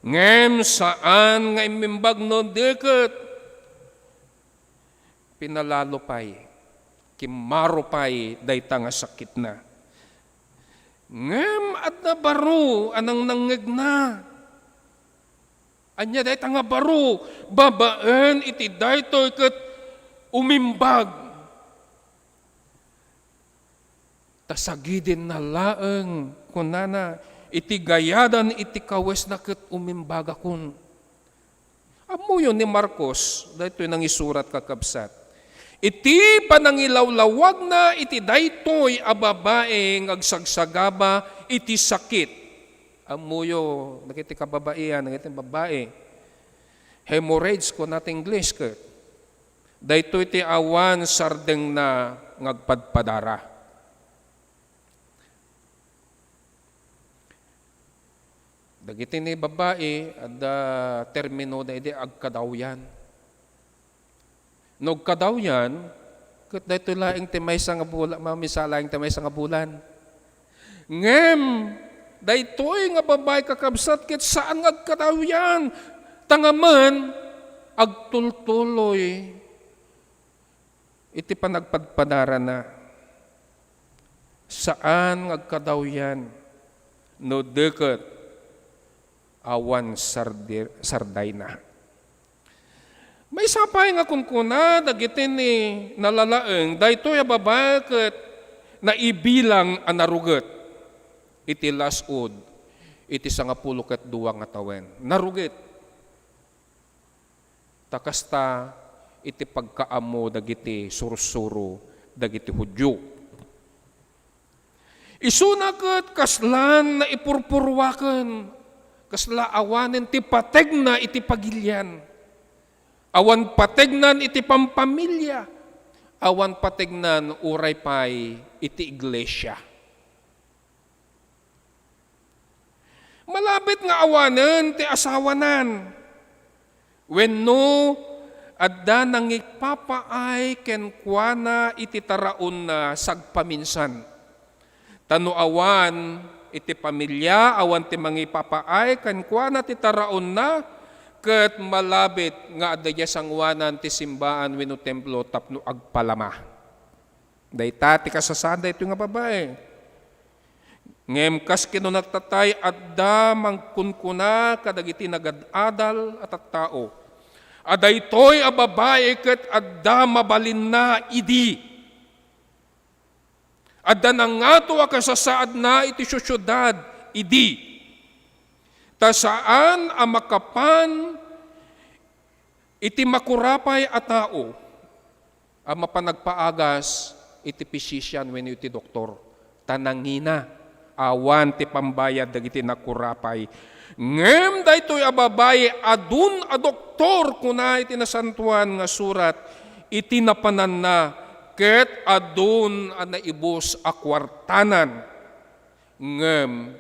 Ngem saan nga immimbag no di ket pinalalo pay, kimmaro pay dayta nga sakitna. Ngem adda baro a nangnangngegna. Ania dayta nga baro? Babaen iti daytoy ket umimbag. Ta sagidenna laeng, kunana, iti gayadan iti kawesna ket umimbagakon. Ammoyo ni Marcos, daytoy nangisurat, kakabsat. Iti panangilawlawagna iti daytoy a babae nga agsagsagaba iti sakit. Ammoyo, dagiti kababaian, dagiti babae. Hemorrhage, kuna ti English ket. Daytoy ti awan sardengna nga agpadpadara. Dagiti ni babai, adda terminoda idi agkadawyan. No agkadawyan, ket daytoy laeng ti maysa nga bula-, mamisa laeng ti maysa nga bulan. Ngem, daytoy nga babai, kakabsat, ket saan nga agkadawyan. Tangamen, agtultuloy iti panagpadpadarana. Saan nga agkadawyan no di ket awan sardi-, sardayna. Maysa pay nga kunkuna dagiti ni nalalaeng, daytoy a babai ket naibilang a naruget iti las-ud iti sangapulo ket dua nga tawen. Naruget. Ta kasta iti pagkaammo dagiti sursuro dagiti Judio. Isuna ket kaslan naipurpuruaken, kasla awanen ti pategna iti pagilian. Awan pategnan iti pampamilia, awan pategnan uray pay iti iglesia. Malabit nga awanen ti asawanan, wenno adda nangipapaay kenkuana iti taraonna sagpaminsan. Ta no awan iti pamilia, awan ti mangipapaay kenkuana ti taraonna, ket malabit nga adda diay sangoanan ti simbaan wenno templo tapno agpalama. Dayta ti kasasaan daytoy nga babai. Ngem kas kinunatayo, adda mangkunkuna kadagiti nagad-adal a tattao a daytoy a babai ket adda mabalinna idi. Adda nangato a kasasaadna iti siudsiudad idi. Ta saan a makapan iti makurapay a tao a mapan agpaagas iti pisisian wenno iti doktor, ta nangina, awan ti pambayad dagiti nakurapay. Ngem daytoy a babai, adun a doktor, kuna iti Nasantoan nga Surat, iti napananna, ket adun a naibus a kuartanan. Ngem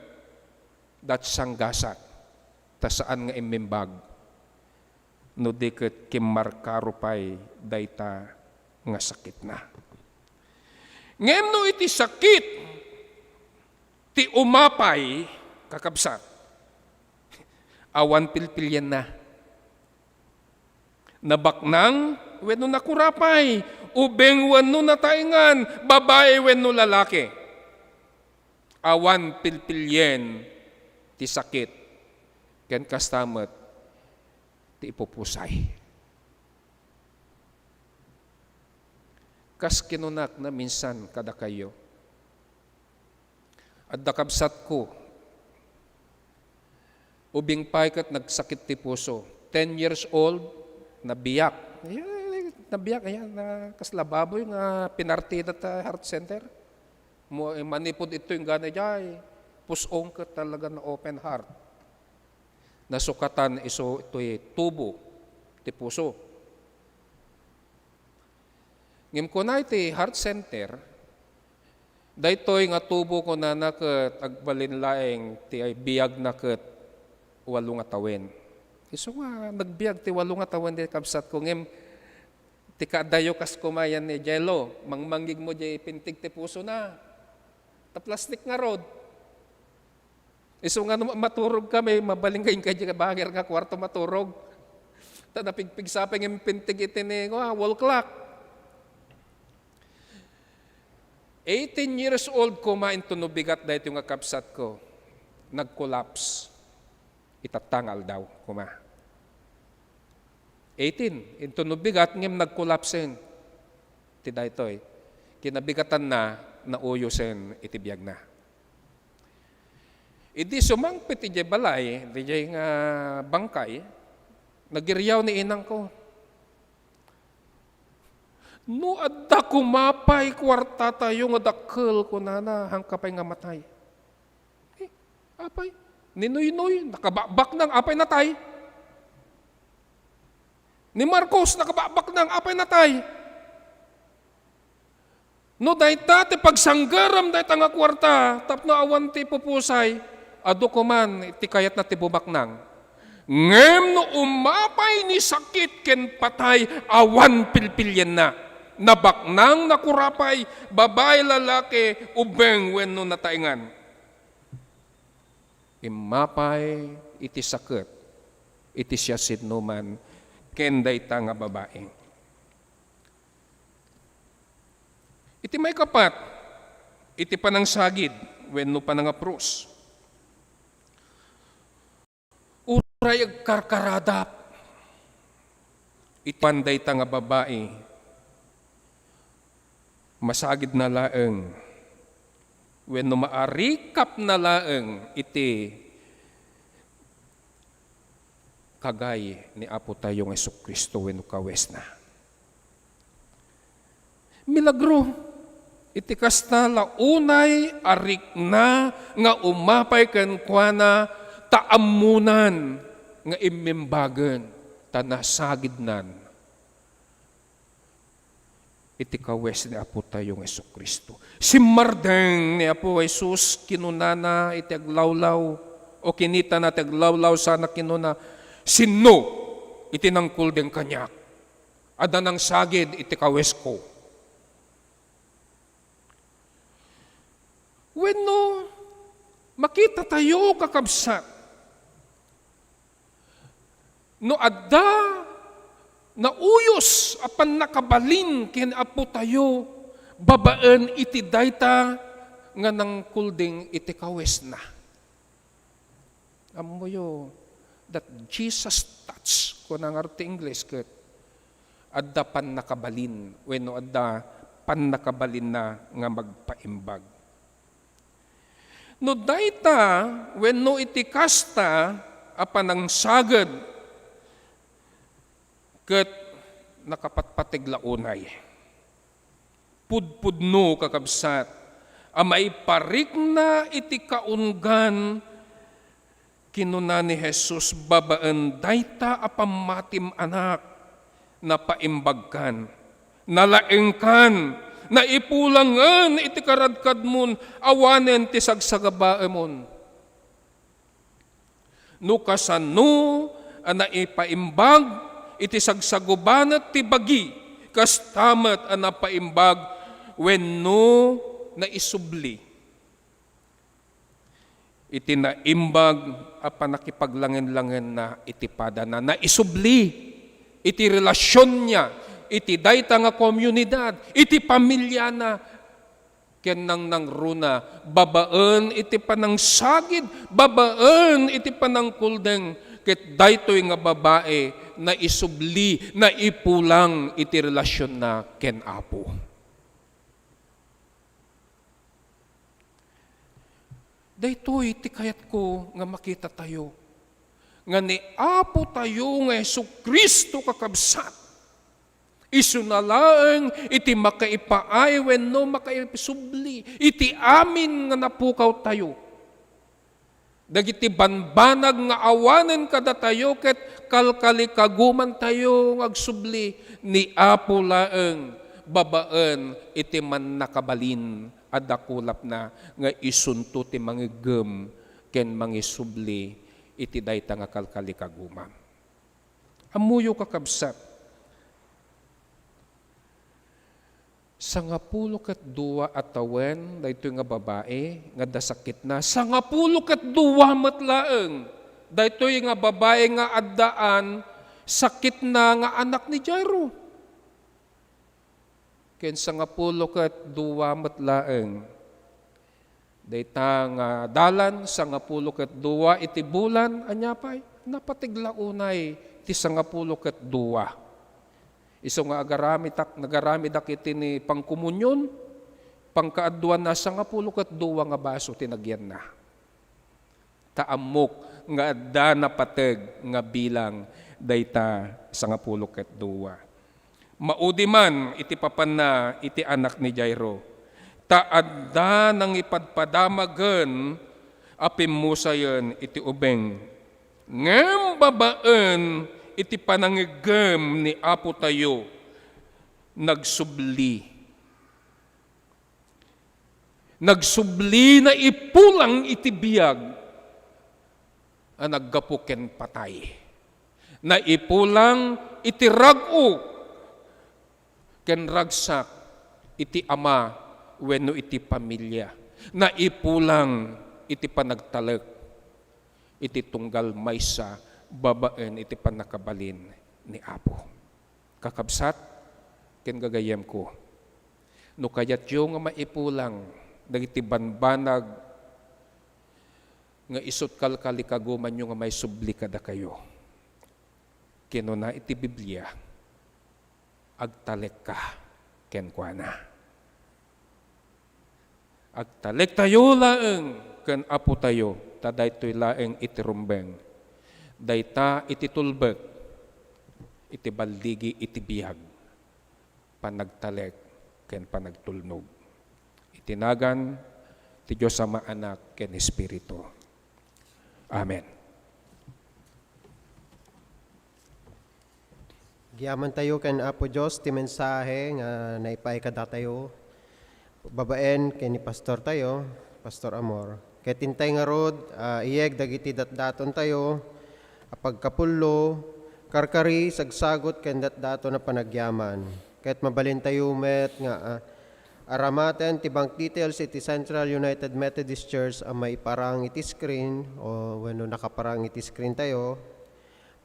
datsanggasat, ta saan nga immimbag no di ket kimmarkaro pay dayta nga sakitna. Ngem no iti sakit ti umapay, kakabsat, awan pilpilienna. Nabaknang wenno nakurapay, ubing wenno nataengan, babai wenno lalaki. Awan pilpilien ti sakit, ken kasta met ti ipupusay. Kas kinunak naminsan kadakayo, adda kabsatko, ubing pay ket nagsakit ti puso. Ten years old, nabiak. Ay, nabiak, ayan, na kasla baboy nga pinartida ta heart center. Mo, eh, manipud ito yung gana jay, pusong ket talaga na open heart. nasukatan isu toy tubo ti puso. Ngem kuna iti Heart Center, daytoy nga tubo kunana ket agbalin laeng ti biagna ket walo nga tawen. Isu nga nagbiag ti walo nga tawen ti kabsatko, ngem ti kaadayo kas kumayan ni Jello, mangmangngeg mo diay pintig ti pusona. Ta plastik ngarud. Isu nga no maturog kami, mabalin nga inkay diay banger nga kwarto maturog. Ta napigpigsa pay nga pintig iti ni, ah, wall clock. Eighteen years old koma inton no bigat daytoy nga kabsatko. Nag-collapse. Itatta nga aldaw koma. Eighteen, inton no bigat ngem nag-collapse ti daytoy. Kinabigatanna, nauyosen iti biagna. Idi sumangpet idiay balay, diay nga bangkay, nagiriaw ni inangko. "No adda koma pay kuartatayo nga dakkel," kunana, "haanka pay nga matay." Eh, apay? Ni Noynoy, nakabakbaknang, apay natay? Ni Marcos, nakabakbaknang, apay natay? No dayta ti pagsanggerem dayta nga kuarta tapno awan ti ipupusay, adu koman ti kayatna ti bumaknang. Ngem no umapay ni sakit ken patay, awan pilpilienna. Nabaknang, nakurapay, babai, lalaki, ubeng wenno nataengan. Immapay iti saket iti siasinoman ken dayta nga babai. Iti maikapat, iti panangsagid wenno panangapros. Uray agkarkaradap iti pan dayta nga babai, masagidna laeng wenno maarikapna laeng iti kagay ni Apo tayo nga Jesu-Cristo wenno kawesna. Milagro. Iti kasta, la unay arikna nga umapay kenkuana ta ammonan nga immimbagen ta nasagidnan iti kawes ni Apo tayo nga Jesu-Cristo. Simmardeng ni Apo Jesus, kinunana iti aglawlaw, o kinitana ti aglawlaw sana kinuna, "Sinno iti nangkuldeng kaniak? Adda nangsagid iti kawesko." Wenno, makitatayo, kakabsat, no adda nauyos a pannakabalin ken Apo tayo babaen iti dayta nga nangkulding iti kawesna. Ammoyo, that Jesus touch, kuna ngarud ti Ingles, ket adda pannakabalin wenno adda pannakabalinna nga magpaimbag. No dayta wenno iti kasta a panangsagid ket nakapatpateg la unay. Pudpudno, kakabsat, a maiparikna iti kaunggan, kinuna ni Jesus, babaen dayta a pammatim, anak, napaimbagkan, nalaengkan, naipulangen iti karadkadmon, awanen ti sagsagabaemon. No kasano a naipaimbag iti sagsagubanet ti bagi, kasta met a napaimbag wenno naisubli iti naimbag a pannakipaglangen-langenna iti padana. Naisubli iti relasionna iti dayta nga komunidad, iti pamiliana, ken nangnangruna, babaen iti panangsagid, babaen iti panangkuldeng, ket daytoy nga babai naisubli, naipulang iti relasionna ken Apo. Daytoy ti kayatko nga makitatayo, nga ni Apo tayo nga Jesu-Cristo, kakabsat, isuna laeng iti makaipaay wenno makaisubli iti amin nga napukawtayo. Dagiti banbanag nga awanen kadatayo ket kalkalikagumantayo nga agsubli ni Apo laeng babaen iti mannakabalin a dakulapna nga isunto ti mangiggem ken mangisubli iti dayta nga kalkalikaguma. Ammoyo, kakabsat, sangapulo ket dua a tawen daytoy nga babai nga adda sakitna. Sangapulo ket dua met laeng daytoy nga babai nga addaan sakitna nga anak ni Jairo. Ken sangapulo ket dua met laeng dayta nga dalan, sangapulo ket dua iti bulan, ania pay? Napateg la unay ti sangapulo ket dua. Isu nga agaramidak, nagaramidak iti ni pangkomunion, pangkaadduanna, sangapulo ket dua nga baso ti nagyanna. Ta ammok nga adda napateg nga bilang dayta sangapulo ket dua. Maudi man iti papanna iti anak ni Jairo, ta adda nangipadpadamagen a pimmusayen iti ubing. Ngem babaen iti panangiggem ni Apotayo, nagsubli. Nagsubli, naipulang iti biag a naggapu ken patay. Naipulang iti rag-o ken ragsak iti ama wenno iti pamilia. Naipulang iti panagtalek iti tunggal maysa babaen iti pannakabalin ni Apo. Kakabsat ken gagayyemko, no kayatyo nga maipulang dagiti banbanag nga isut' kalkalikagumanyo nga maisubli kadakayo, kinuna iti Biblia, "Agtalekka kenkuana." Agtalektayo laeng ken Apotayo, ta daytoy laeng iti rumbeng. Dayta iti tulbek iti balligi iti biag, panagtalek ken panagtulnog. Iti nagan ti Dios Ama, Anak, ken Espiritu. Amen. Agyamantayo ken Apo Dios ti mensahe nga naipaay kadatayo. Babaen ken ni pastortayo, Pastor Amor. Ket intay ngarud, ah, iyeg dagiti datdatontayo a pagkapullo, karkari, sagsagut ken datdaton a panagyaman. Ket mabalintayo met nga, ah, aramaten ti bank details iti Central United Methodist Church a maiparang iti screen o wenno nakaparang iti screen tayo.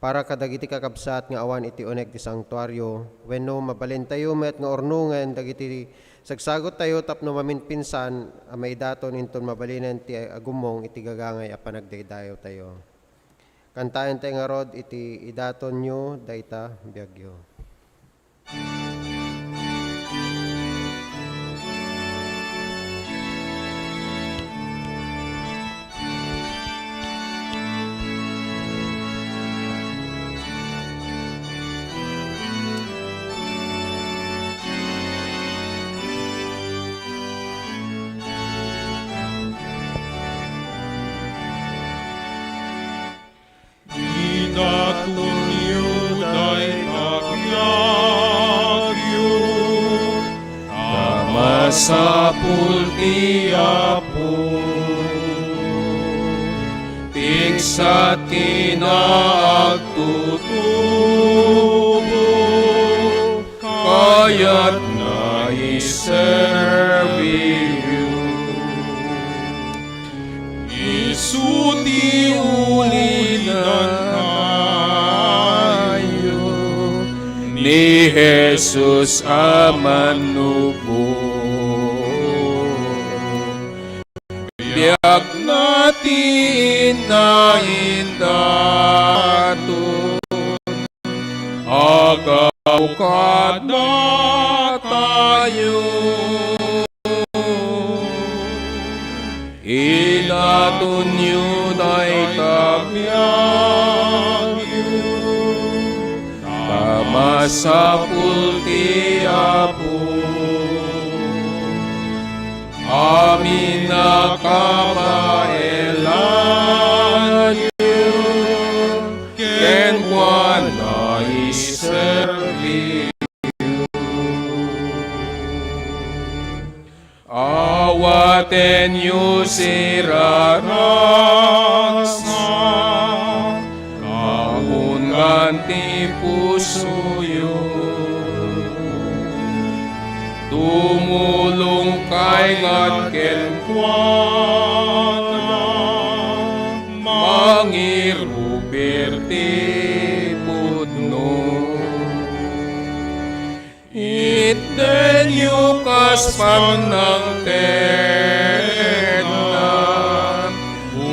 Para kadagiti kakabsat nga awan iti uneg ti santuario, wenno mabalintayo met nga urnongen dagiti sagsaguttayo tapno maminpinsan a maidaton inton mabalinen ti agumong iti gagangay a panagdaydayawtayo. Kantaentayo ngarud iti idatonyo dayta biagyo. Idatonyo dayta biagyo, ta masapul ti Apo. Pigsat ti naagtutubo, kayatna iserbiyo. Isu ti ulidantayo ni Jesus a mannubot. Biagna ti inna indaton, agaw kadatayo. Idatonyo dayta biagyo, ta masapul ti Apo. Amin a kabaelan iserbiyo. Awatenyo siraragsak, kaungan ti pusoyo. Tumulong kayngat kenkuana, mangirupir ti pudno. Itdenyo kas pannangtedna,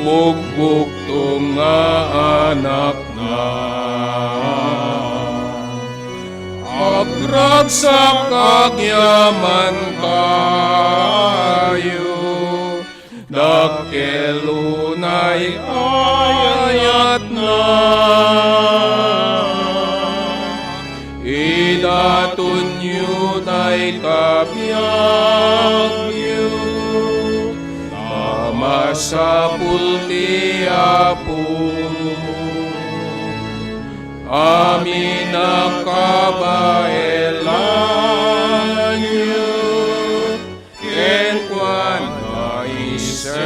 bugbugtong nga anakna. Agragsak agyaman kayo, dakkel unay ayatna. Idatonyo dayta biagyo, ta masapul ti Apo. Amin a kabaelanyo kenkuana iserbiyo.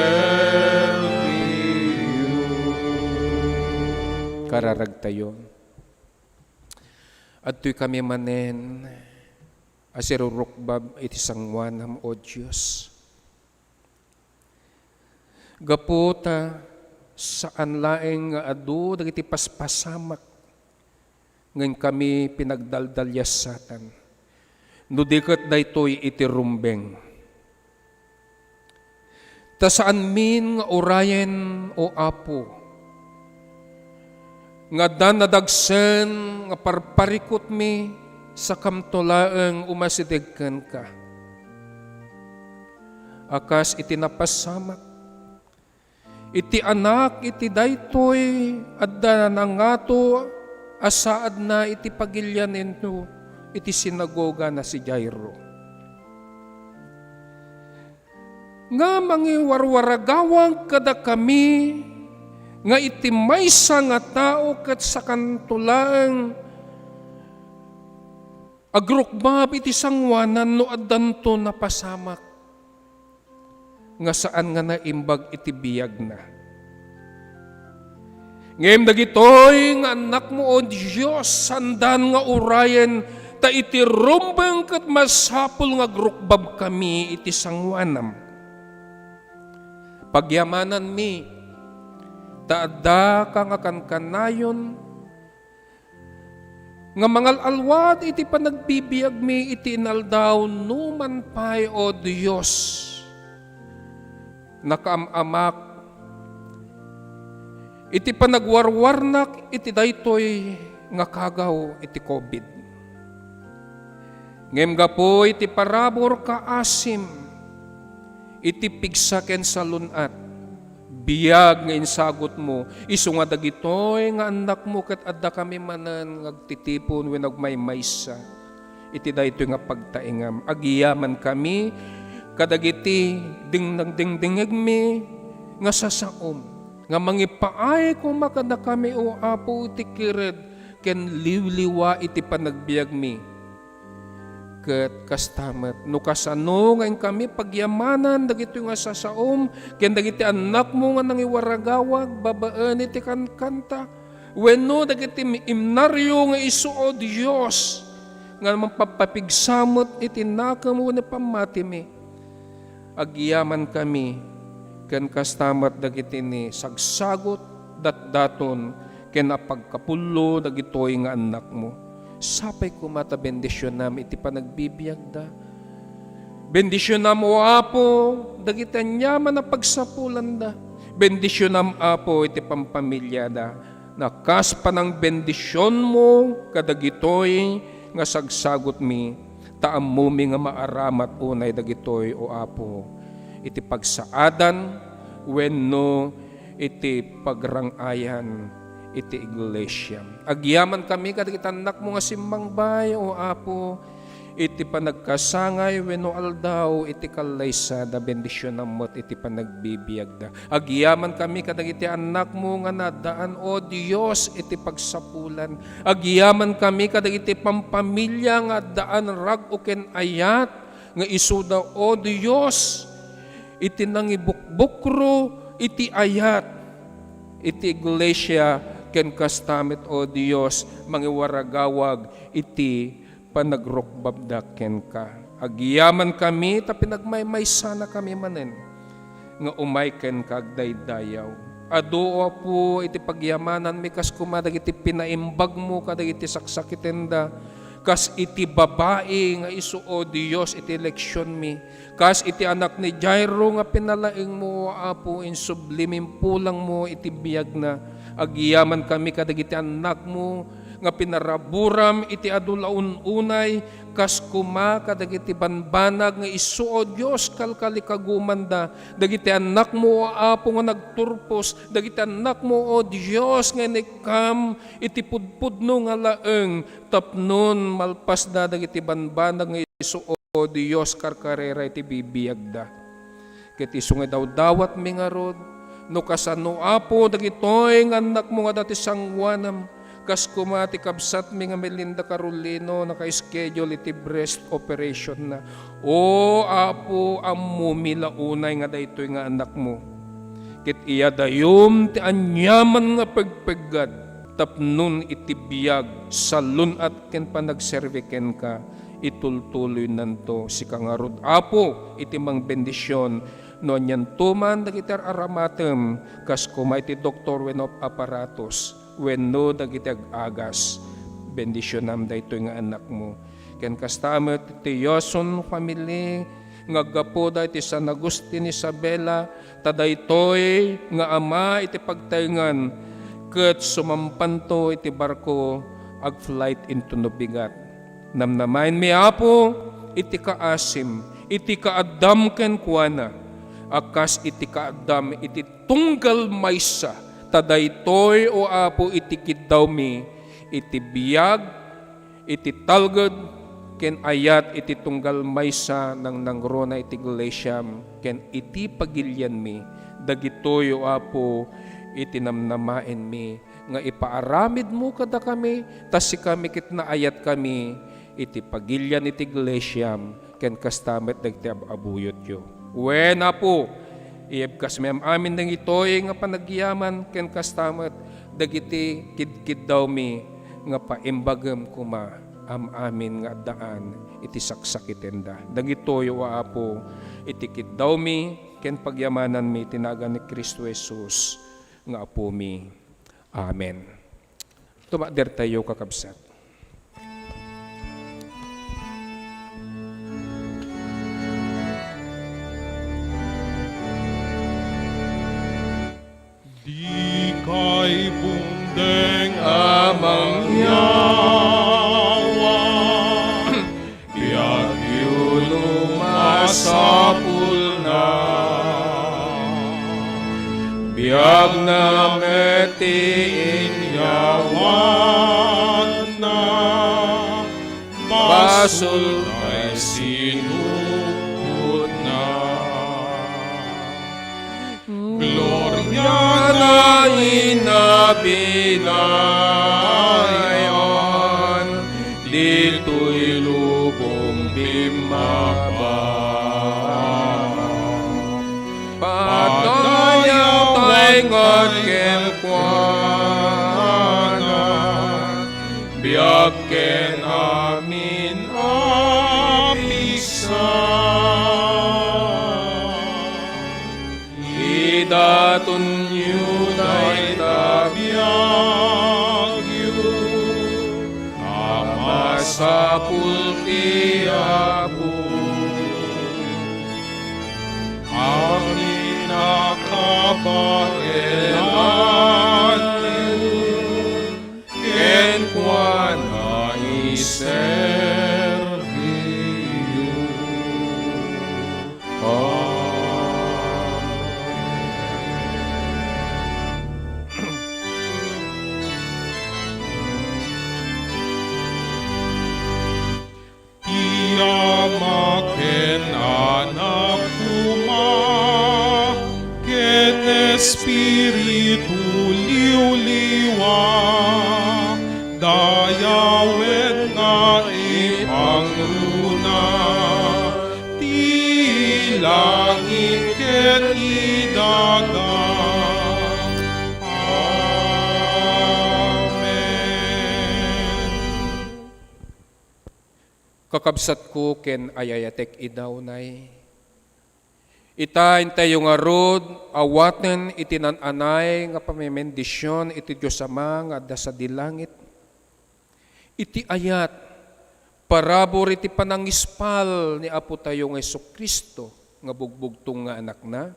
Kararagtayo. Adtoy kami manen a sirurukbab iti sangoanam, O Dios. Gapu ta saan laeng nga adu dagiti paspasamak nga inkami pinagdaldaliasatan, no di ket daytoy iti rumbeng. Ta saanmin nga urayen, O Apo, nga adda nadagsen nga parparikutmi, sakamto laeng umasideg kenka. A kas iti napasamak, iti anak iti daytoy adda nangato a saadna iti pagilianenyo iti sinagoga na si Jairo. Nga mangiwarwaragawag kadakami nga iti maysa nga tao ket sakanto laeng agrukbab iti sangoanan no addanto napasamak nga saan nga naimbag iti biagna. Ngem dagitoy nga annakmo, O Dios, saandan nga urayen, ta iti rumbeng ket masapul nga agrukbabkami iti sangoanam. Pagyamananmi, ta addaka nga kankanayon, nga mangal-alwad iti panagbibiagmi iti inaldaw, numan pay, O Dios, nakaam-amak iti panagwarwarnak iti daytoy nga kagaw iti covid. Ngem gapu iti parabur kaasim, iti pigsa ken salun-at, biag nga insagutmo, isu nga dagitoy nga annakmo ket addakami manen nga agtitipon wenno agmaymaysa iti daytoy nga pagtaengam. Agyamankami kadagiti dingdang-, dingdingngegmi nga sasaom, nga mangipaay koma kadakami, O Apo, iti kired ken liwliwa iti panagbiagmi. Ket kasta met, no kasano nga inkami pagyamanan dagitoy nga sasaom ken dagiti annakmo nga nangiwaragawag babaen iti kankanta wenno dagiti imnaryo nga isu, O Dios, nga mangpapapigsa met iti nakem wenno pammatimi. Agyamankami, ken kasta met dagiti ni sagsagut, datdaton, ken apagkapullo dagitoy nga annakmo. Sapay koma ta bendisionam iti panagbibiagda. Bendisionam, O Apo, dagiti aniaman a pagsapulanda. Bendisionam, Apo, iti pampamiliada. Na kas panangbendisionmo kadagitoy nga sagsagutmi, ta ammomi nga maaramat unay dagitoy, O Apo, iti pagsaadan wenno iti pagrang-ayan iti iglesia. Agyamankami kadagiti annakmo nga simmangbay, O Apo, iti panagkasangay wenno aldaw iti kallaysada, bendisionam met iti panagbibiagda. Agyamankami kadagiti annakmo nga naaddaan, O Dios, iti pagsapulan. Agyamankami kadagiti pampamilia nga addaan rag-o ken ayat nga isuda, O Dios, iti nangibukbukro iti ayat iti iglesia, ken kasta met, O Dios, mangiwaragawag iti panagrukbabda kenka. Agyamankami ta pinagmaymaysanakami manen nga umay kenka agdaydayaw. Adu, O Apo, iti pagyamananmi kas koma dagiti pinaimbagmo kadagiti saksakitenda, kas iti babai nga isu, O Dios, iti eleksionmi, kas iti anak ni Jairo nga pinalaengmo, O Apo, insublim impulangmo iti biagna. Agyamankami kadagiti annakmo nga pinaraburam iti adu la un-unay, kas koma kadagiti banbanag nga isu, O Dios, kalkalikagumanda. Dagiti annakmo, O Apo, nga nagturpos, dagiti annakmo, O Dios, nga inekkam iti pudpudno nga laeng, tapnon malpasda dagiti banbanag nga isu, O Dios, karkarera iti bibiagda. Ket isu nga idawdawatmi ngarud, no kasano, Apo, dagitoy nga annakmo nga adda ti sangoanam, kas koma ti kabsatmi nga Melinda Carolino naka-schedule iti breast operationna. O Apo, ammomi la unay nga daytoy nga annakmo. Ket iyadayom ti aniaman nga pegpeggad tapnon iti biag, salun-at ken panagserbi kenka, itultuloynanto. Sika ngarud, Apo, iti mangbendision no anianto man dagiti ar-aramatem, kas koma iti doktor wenno aparatos wenno dagiti ag-agas. Bendisionam daytoy nga annakmo. Ken kasta met ti Yoson family nga aggapuda iti San Agustin Isabela, ta daytoy nga ama iti pagtaengan ket sumampanto iti barko, ag-flight into Novigat. Namnamaenmi, Apo, iti kaasim, iti kaaddam kenkuana, a kas iti kaaddam iti tunggal maysa, ta daytoy, O Apo, iti kiddawmi iti biag, iti talged, ken ayat iti tunggal maysa nangnangruna iti iglesiam ken iti pagilianmi. Dagitoy, O Apo, iti namnamaenmi nga ipaaramidmo kadakami, ta sikami ket naayatkami iti pagilian iti iglesiam ken kasta met dagiti ab-abuyotyo. Wen, Apo, iyebkasmi am-amin dagitoy nga panagyaman ken kasta met dagiti kidkiddawmi nga paimbagem koma am-amin nga addaan iti saksakitenda. Dagitoy, O Apo, iti kiddawmi ken pagyamananmi iti nagan ni Cristo Jesus nga Apomi. Amen. Tumakdertayo, kakabsat. Dikay bumdeng a mangyawan, biagyo no masapulna. Biagna met ti inyawanna, basol tay sinupotna. Gloria na inabinayan, ditoy lubong bimmaba. Padayaw tay ngarud kenkuana, biag ken amin a pisan. Idatonyo dayta biagyo a masapul ti Apo. Amin a kabaelanyo kenkuana iserbiyo. Amen. Ti Awen nga ipangruna ti langit ken idada. Amen. Kakabsatko ken ay-ayatek idi unay, ita, intayo ngarud awaten iti naan-anay nga pammendision iti Dios Ama nga adda sadi langit. Iti ayat, parabur iti panangispal ni Apotayo nga Jesu-Cristo nga bugbugtong nga Anakna,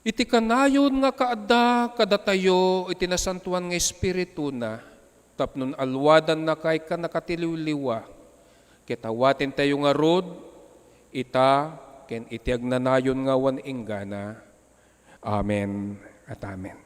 iti kanayon nga kaadda kadatayo iti Nasantoan nga Espirituna, tapno alwadannakay a nakatiliwliwa, ket awatentayo ngarud, ita, ken iti agnanayon nga awan inggana. Amen et amen.